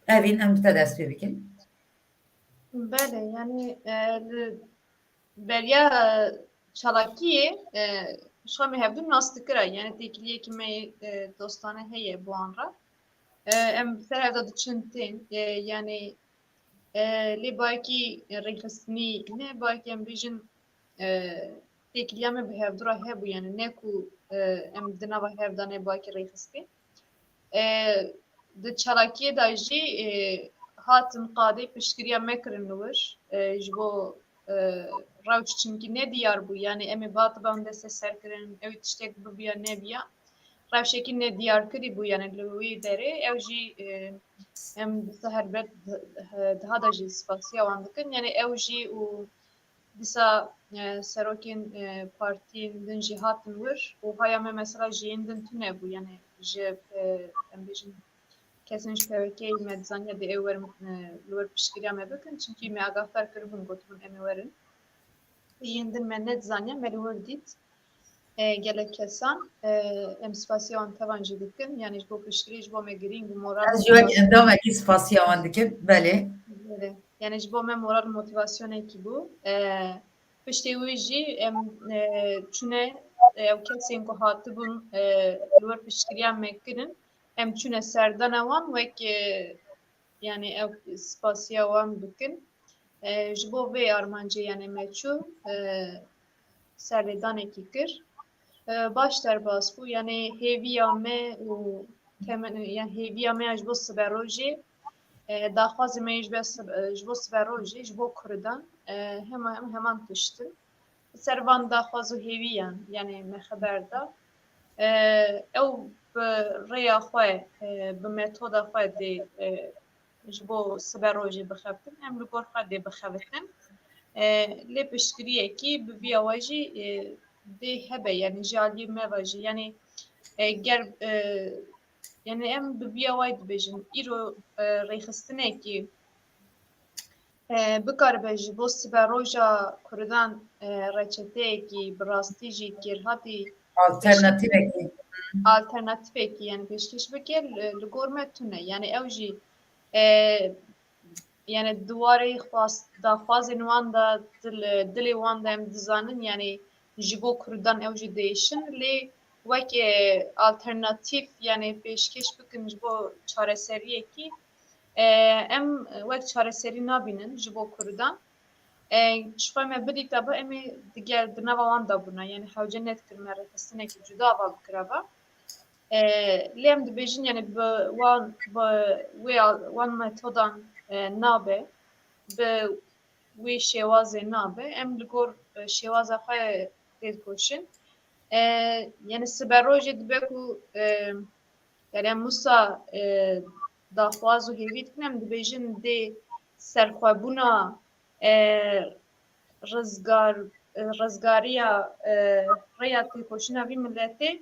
Evîn, em bi te dest pê bikin. Belê, yanî, e, li beriya, e, çalakiyê, e, ji xwe me hevdû nas dikira, yanî têkiliyekî me, e, dostane heye bi wan re. E, em ser hev de diçin tên, e, yanî, e, lê bayekî rêxistinî ne, bayekî em bêjin, e, têkiliya me bi hevdû re hebû, yanî ne ku, e, em di nava hev de ne bayekî rêxistî. E, di çalakiyê de jî, e, hatin qadê piştgiriya me kirin li wir, e, ji bo, e, rewş, çimkî nediyar bû, yanî em ê batiban desteser kirin, ew tiştek bibiya nebiya, rewşekî nediyarkirî bû, yanî li wî derê ew jî, e, em dîsa helbet di-, daha da jî spasiya wan dikin, yanî ew jî û dîsa, e, serokên, e, partiyên din jî hatin wir û haya me mesela ji yên din tune bû, yanî ji, e, em bêjin kesên ji P Y K'yê me dizaniya dê ew werin, e, li wir piştgiriya me bikin, çimkî me agahdar kiribûn, gotibûn em ê werin. Yên din me nedizaniya, me li wir dît. E, gelek kesan, e, em spasiya wan tevan jî dikin. Yanî ji bo piştgirî, ji bo me girîng û moral. Ez jî wek endamekî spasiya wan dikim, belê. Belê. Yanî ji bo me moral û motivasyonekî bû. E, piştê wî jî em, e, çûne, e, ew kesên ku hatibûn, e, li wir piştgiriya me kirin, em çûne serdana wan wek, e, yanî ew spasiya wan bikin. E, ji bo vê armancê, yanî me çû, e, serlêdanekî kir. E, baş derbas bû, yanî hêviya me û temen-, yanî hêviya me ya ji bo siberojê, e, daxwazê me yê ji be sib-, e, ji bo siberojê, ji bo Kurdan, e, hema, hem heman tişt in. Ser van daxwaz û hêviyan, yanî me xeber da. E, ew bi rêya xwe, e, bi metoda xwe dê, e, ji bo siberojê bixebitin, em li gor xwe dê bixebitin. E, lê piştgiriyekî bi vîya we jî, e, dê hebe, yanî ji aliyê me ve jî, yanî, e, ger, e, yanî em bi vîya we dibêjin, îro, e, rêxistinekî, e, bikaribe ji bo siberoja Kurdan, e, reçeteyekî bi rastî jî kêrhatî, alternatîfekî, alternatîfekî, yanî pêşkêş bike, li, li gor me tune. Yanî ew jî, e, yanî di warê xwest, daxwazên wan de, dil-, dilê wan de em dizanin, yanî ji bo Kurdan ew jî diêşin, lê weke alternatîf, yanî pêşkêş bikin ji bo çareseriyekî, e, em wek çareserî nabînin ji bo Kurdan. E, ji xwe me bidîta bi, em ê digel di nava wan de bûna, yanî hewce nedikir me rêxistinekî cuda va bikiraba. E, lê em dibêjin, yanî bi wan, bi wê al-, wan metodan, e, nabe, bi wê şêwazê nabe. Em li gor, e, şêwaza xwe têdikoşin. E, yani siberojê dibe ku, e, yani em wisa, e, daxwaz û hêvî dikin, em dibêjin dê serxwebûna, e, rizgar, e, rizgariya, e, rêya têkoşîna vî miletê,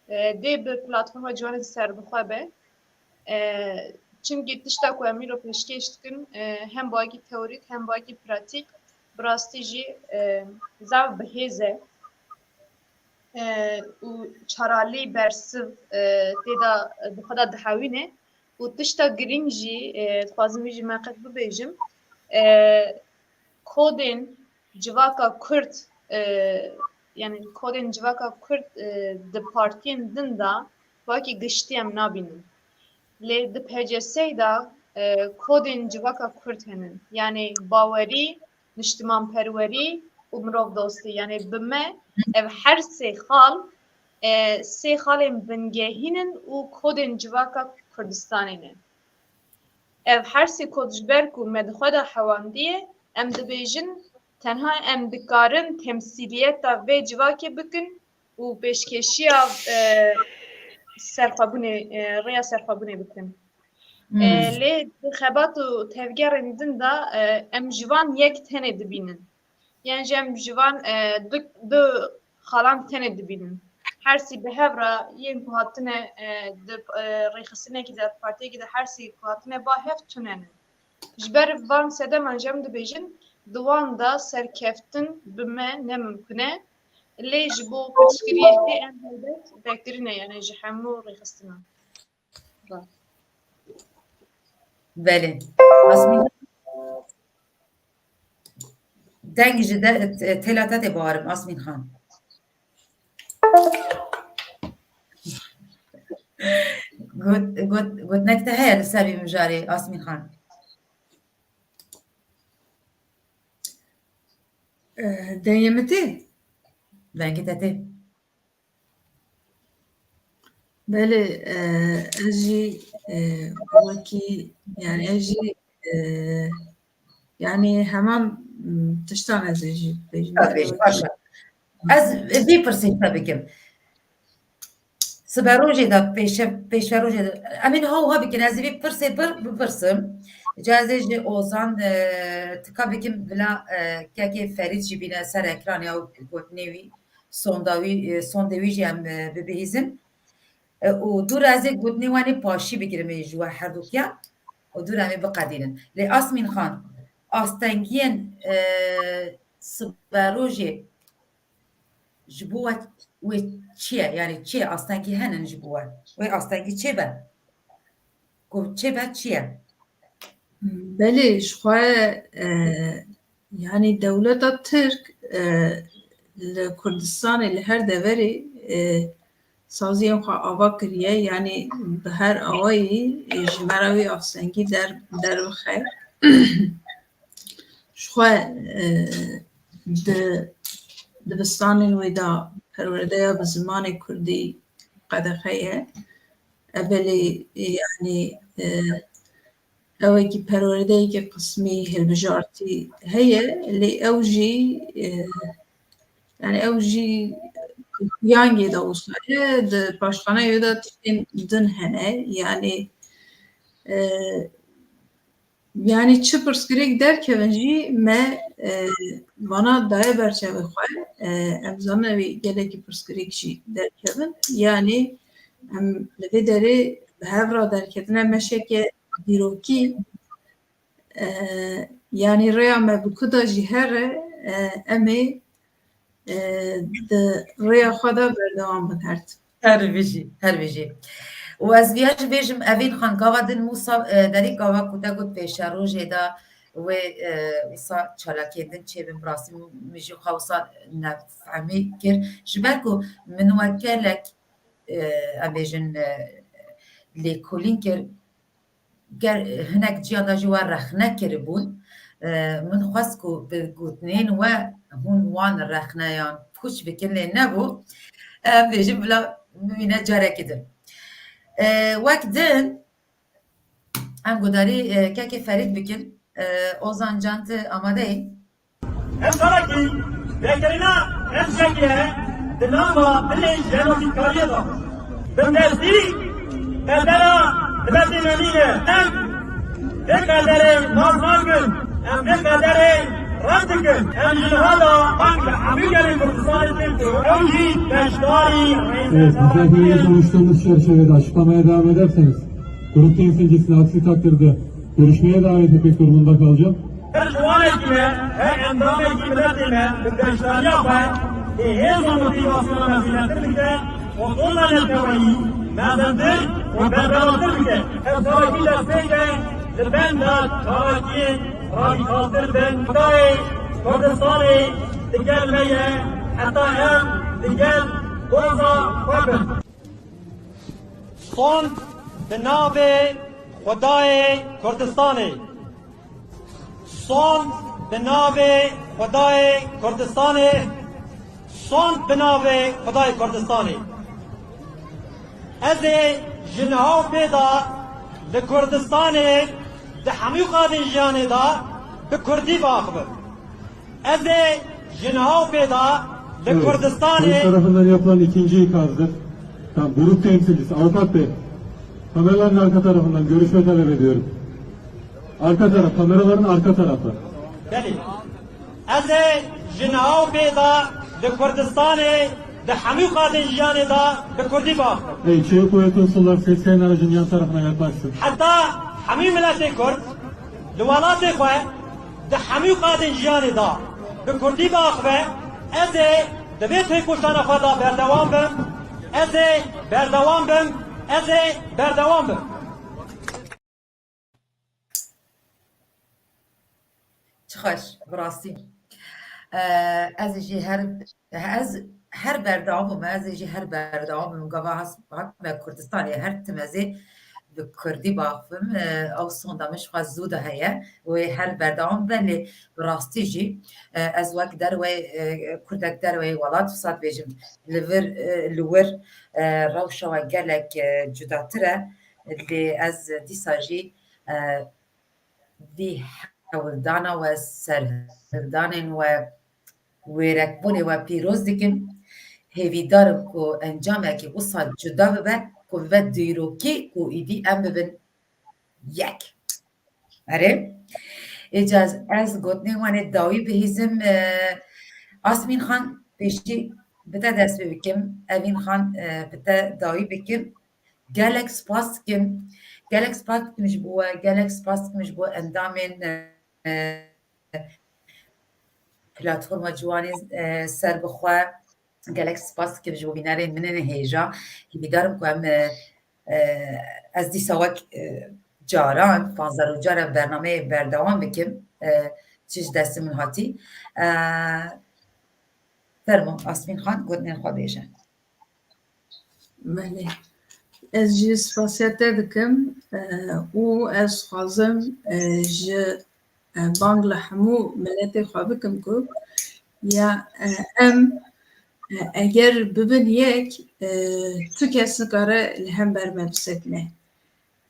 e, dê bi platforma ciwanê di serbixwe be. E, çimkî tişta ku em îro pêşkêş dikin, e, hem bi wekî teorîk, hem bi wekî pratîk, bi rastî jî, e, zaf bihêz e. E, û çaralî bersiv, e, tê de, di xwe de dihewîne. Û tişta girîng jî, e, dixwazim vî jî me qet bibêjim, e, kodên civaka Kurd, e, yani kodên civaka Kurd, e, di partiyên din de wekî giştî em nabînin. Lê di P C S'ê de, e, kodên civaka Kurd hene. Yani bawerî, niştimanperwerî û mirovdostî. Yani bi me ev her sê xal, e, sê xalên bingehîn in û kodên civaka Kurdistanê ne. Ev her sê kod ji ber ku me di xwe de hewandiye, em dibêjin tenha em dikarin temsîliyeta vê civakê bikin û pêşkêşiya, e, serxwebûnê, e, rêya serxwebûnê bikin. E, Hmm. Lê di xebat û tevgerên din de, e, em ji van yek tenê dibînin. Yan jî em ji van, e, du, du xalan tenê dibînin. Her sî bi hev re yên ku hatine, e, di, e, rêxistinekî de, partiyekî de her sî ku hatine ba hev tune ne. Ji ber van sedeman jî em dibêjin, di wan de serkeftin bi me ne mimkun e. Lê ji bo pirsgiriyekê em helbet vekirî ne, yani ji hemû rêxistinan. Belê. Asmîn. Deng ji de, têla te tê bawerim, Asmîn Xan. Got, got, gotinek te heye li ser vî mijarê, Asmîn Xan? Eh, dengê min tê? Dengê te tê. Belê, e, ez jî, e, wekî, yani ez jî, e, yani heman, m, tiştan ez ê jî bêjim. Tabii, yani wekî baş e. Ez vî pirsê te bikim. Siberojê de pêşe-, pêşerojê de, em ê niha wiha bikin, ez ê vî pirsê pir bipirsim. Ca ez ê ji Ozan, e, tika bikim, bila, e, kekê Ferîd jî bîne ser ekranê ew gotinê wî. Sonda wî, e, sondê wî jî em, e, bibihîzin. E, û dû re ez ê gotinê wan ê paşî bigirim ê ji we herdukiya û dû re em ê biqedînin. Lê Asmîn Xan, astengiyên, e, siberojê ji bo we wê çi ye? Yani çi ye? Astengî henin ji bo we? Wê astengî çê be? Ku çê be çi ye? Belê, ji xwe, e, yani dewleta Tirk, e, li Kurdistanê, li her deverê, e, saziyên xwe ava kiriye, yani bi her awayî, e, ji me re wî astengî der-, derbixe. Ji xwe, e, di dibistanên wê de perwerdeya bi zimanê kurdî qedexe ye. Evelê, e, yani, e, ewekî perwerdeyekî qismî hilbijartî heye, lê ew jî, e, yani ew jî yangê de wisa ye, di paşxaneyê de tiştên din hene, yani, e, yani çi pirsgirêk derkevin jî me, e, vana daye ber çavê xwe, e, em zanin ew ê gelekî pirsgirêk jî derkevin, yani em li vê derê bi hev re derketine meşeke dîrokî, e, yanî rêya me bi ku de jî here, e, em ê, e, di rêya xwe de berdewam bin her tim. Her bijî, her bijî. Û ez viya jî bêjim, Evîn Xan, gava din wisa, e, derî gava ku te got pêşerojê de wê, e, wisa çalakiyên din çêbin, bi rastî min jî xwe wisa nefhemî kir. Ji ber ku min we gelek, e, em bêjin, e, lêkolîn kir, ger hinek ciyan de jî we rexne kiribûn. E, min xwest ku bi gotinên we hûn wan rexneyan pûç bikin, lê nebû. Em bêjin bila bimîne carekî din. E, wek din em gudarî, e, kekê Ferîd bikin. E, Ozan Can, tu amade yî? Ev carekî vekirina ev şekle di nava binê jenosîdkariyê de bi destî qedera dibetê me nîne. Em vê qederê nas nakin. Em vê qederê red dikin. Em ji niha de bang li hemû gelên Kurdistanê dikin ku ew jî beşdarî Evet, bizler hepimiz oluştuğumuz çerçevede açıklamaya devam ederseniz, grup temsilcisine aksi takdirde görüşmeye davet etmek durumunda kalacağım. Her ciwanekî me, her endamekî miletê me bi beşdariya xwe ê hêz û motîvasyona me zêdetir bike û doza neteweyî mezintir û berbelavtir bike. Ev carekî destpêk e li benda çalakiyên radîkaltir bin. Xwedayê Kurdistanê digel me ye heta em digel doza xwe bin. Sond bi navê Xwedayê Kurdistanê. Sond bi navê Xwedayê Kurdistanê. Sond bi navê Xwedayê Kurdistanê. Ez ê ji niha û pê de li Kurdistanê di hemû qadên jiyanê de bi kurdî biaxivim. Ez ê ji niha û pê de li Evet, Kurdistanê polis tarafından yapılan ikinci ikazdır. Tamam, grup temsilcisi, avukat bey. Kameraların arka tarafından görüşme talep ediyorum. Arka taraf, kameraların arka tarafı. Belê. Ez ê ji niha û pê de li Kurdistanê di hemû qadên jiyanê de bi kurdî biaxivim. Hey, çevik kuvvet unsurlar ses yayın aracının yan tarafına yaklaşsın. Heta hemû miletê Kurd li welatê xwe di hemû qadên jiyanê de bi kurdî biaxive, ez ê di vê têkoşana xwe de berdewam bim, ez ê berdewam bim, ez ê berdewam bim. Çi xweş, bi rastî. Ee, ez jî her, ez her berdewam bûm, ez jî her berdewam bûm. Gava has-, hatime Kurdistanê, her tim ez ê bi kurdî baxivim. Ee, ew sonda min ji xwe zû de heye. Wê her berdewam be, lê bi rastî jî, e, ez wek derweyê, e, kurdek derweyê welat wisa dibêjim. Li vir, e, li wir, e, rewşa we gelek, e, cudatir e. Lê ez dîsa jî, e, vî hewldana we, serhildanên we, wêrekbûnê we pîroz dikim. Hêvîdar im ku encamekî wisa cuda bibe, ku bibe dîrokî, ku îdî em bibin yek. Erê. Îca ez, ez gotinên wan ê dawî bihîzim, e, Asmîn Xan, pêşî bi te dest pê bikim, Evîn Xan, e, bi te dawî bikim. Gelek spas dikim. Gelek spas dikim ji bo we. Gelek spas dikim ji bo endamên, e, platforma ciwanê, e, serbixwe. Gelek spas dikim ji bo bînerên min ên hêja. Hêvîdar im ku em, e, e, ez dîsa wek, e, caran, panzdeh roja re bernameyê berdewam bikim. E, çi ji destê min hatî. E, fermo, Asmîn Xan, gotinên xwe bêje. Belê. Ez jî spasiya te dikim, e, û ez dixwazim, e, ji, e, bang li hemû miletê xwe bikim ku ya, e, em, e, eger bibin yek, e, tu kes nikare li hember me bisekine.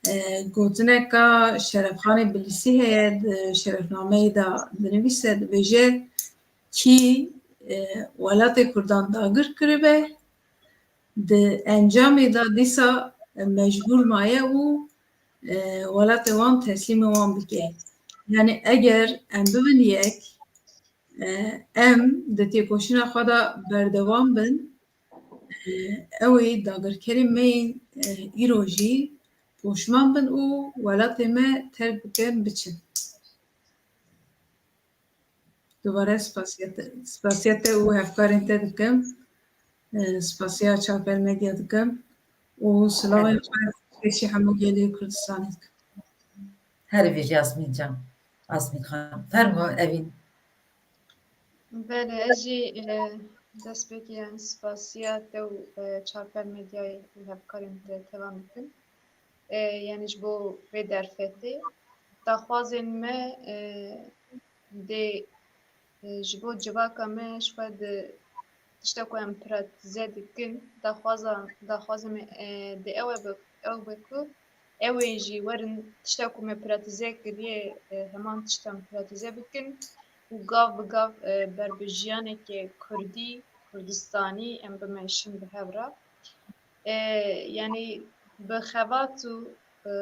E, gotineka Şerefxanê Bilîsî heye, di şerefnameyê de dinivîse, dibêje, kî, e, welatê Kurdan dagir kiribe, di encamê de dîsa mecbûr maye û, e, welatê wan teslîmê wan bike. Yani eger em bibin yek, e, em di têkoşîna xwe de berdewam bin, e, ew ê dagirkerên me yên, e, îro jî poşman bin û welatê me terk bikin, biçin. Dubare spasiya te, spasiya te û hevkarên te dikim. E, spasiya Çavper Medya dikim û silavên xwe pêşî hemû gelê Kurdistanê dikim. Her bijî Asmîn can. Asmîn Xan. Fermo Evîn. Belê, ez jî, e, destpêkê, yani, spasiya te û, e, Çavper Medyayê û hevkarên te teva dikim. E, yani, ji bo vê derfetê. Daxwazên me, e, dê, e, ji bo civaka me, ji xwe di tişta ku em pratize dikin, daxwaza, daxwazê me, e, dê ew e bi, ew be ku ew ê jî werin tişta ku me pratize kiriye, e, heman tiştan pratize bikin. û gav bi gav, e, ber bi jiyaneke kurdî, kurdistanî em bimeşin bi hev re. E, yanî bi xebat û, e,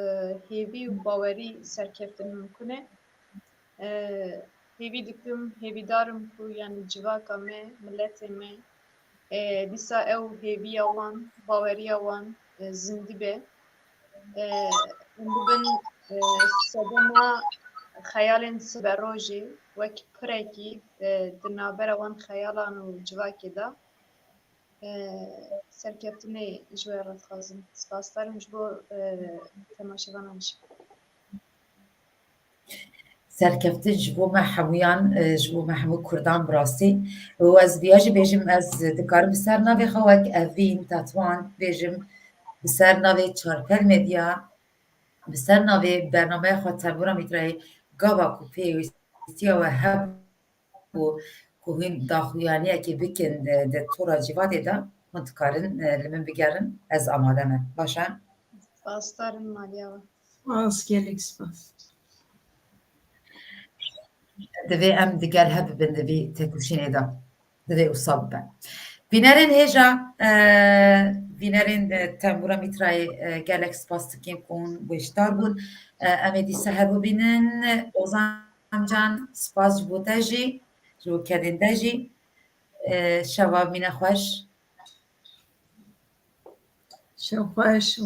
hêvî û bawerî serkeftin mimkun e. E, hêvî dikim, hêvîdar im ku yanî civaka me, miletê me, e, dîsa ew hêviya wan, baweriya wan, e, zindî be. E, em bibin, e, sedema xeyalên siberojê, wek pirekî, e, di navbera wan xeyalan û civakê de. E, serkeftinê ji we re dixwazim. Spasdar im ji bo, e, temaşevanan jî. Serkeftin ji bo me hemûyan, e, ji bo me hemû Kurdan bi rastî. Û ez viya jî bêjim, ez dikarim bi ser navê xwe wek Evîn Tetwan bêjim, bi ser navê Çarpel Medya, bi ser navê bernameya xwe Tembûra Mîtrayê, gava ku pêwîstiya we hebû ku hûn daxuyaniyekê bikin di, di tora civadê de, hûn dikarin, e, li min bigerin, ez amade me. Baş e? Spasdar im Maliya we. Spas, gelek spas. Divê em digel hev bibin di vî têkoşînê de. Divê wisa bibe. Bînerên hêja, e, bînerên, e, Tembûra Mîtrayê, e, gelek spas dikin ku hûn beşdar bûn. E, em ê dîsa hev bibînin. Ozan Can, spas ji bo te jî, ji bo kedên te jî. E, şeva mîne xweş. Şev xweş.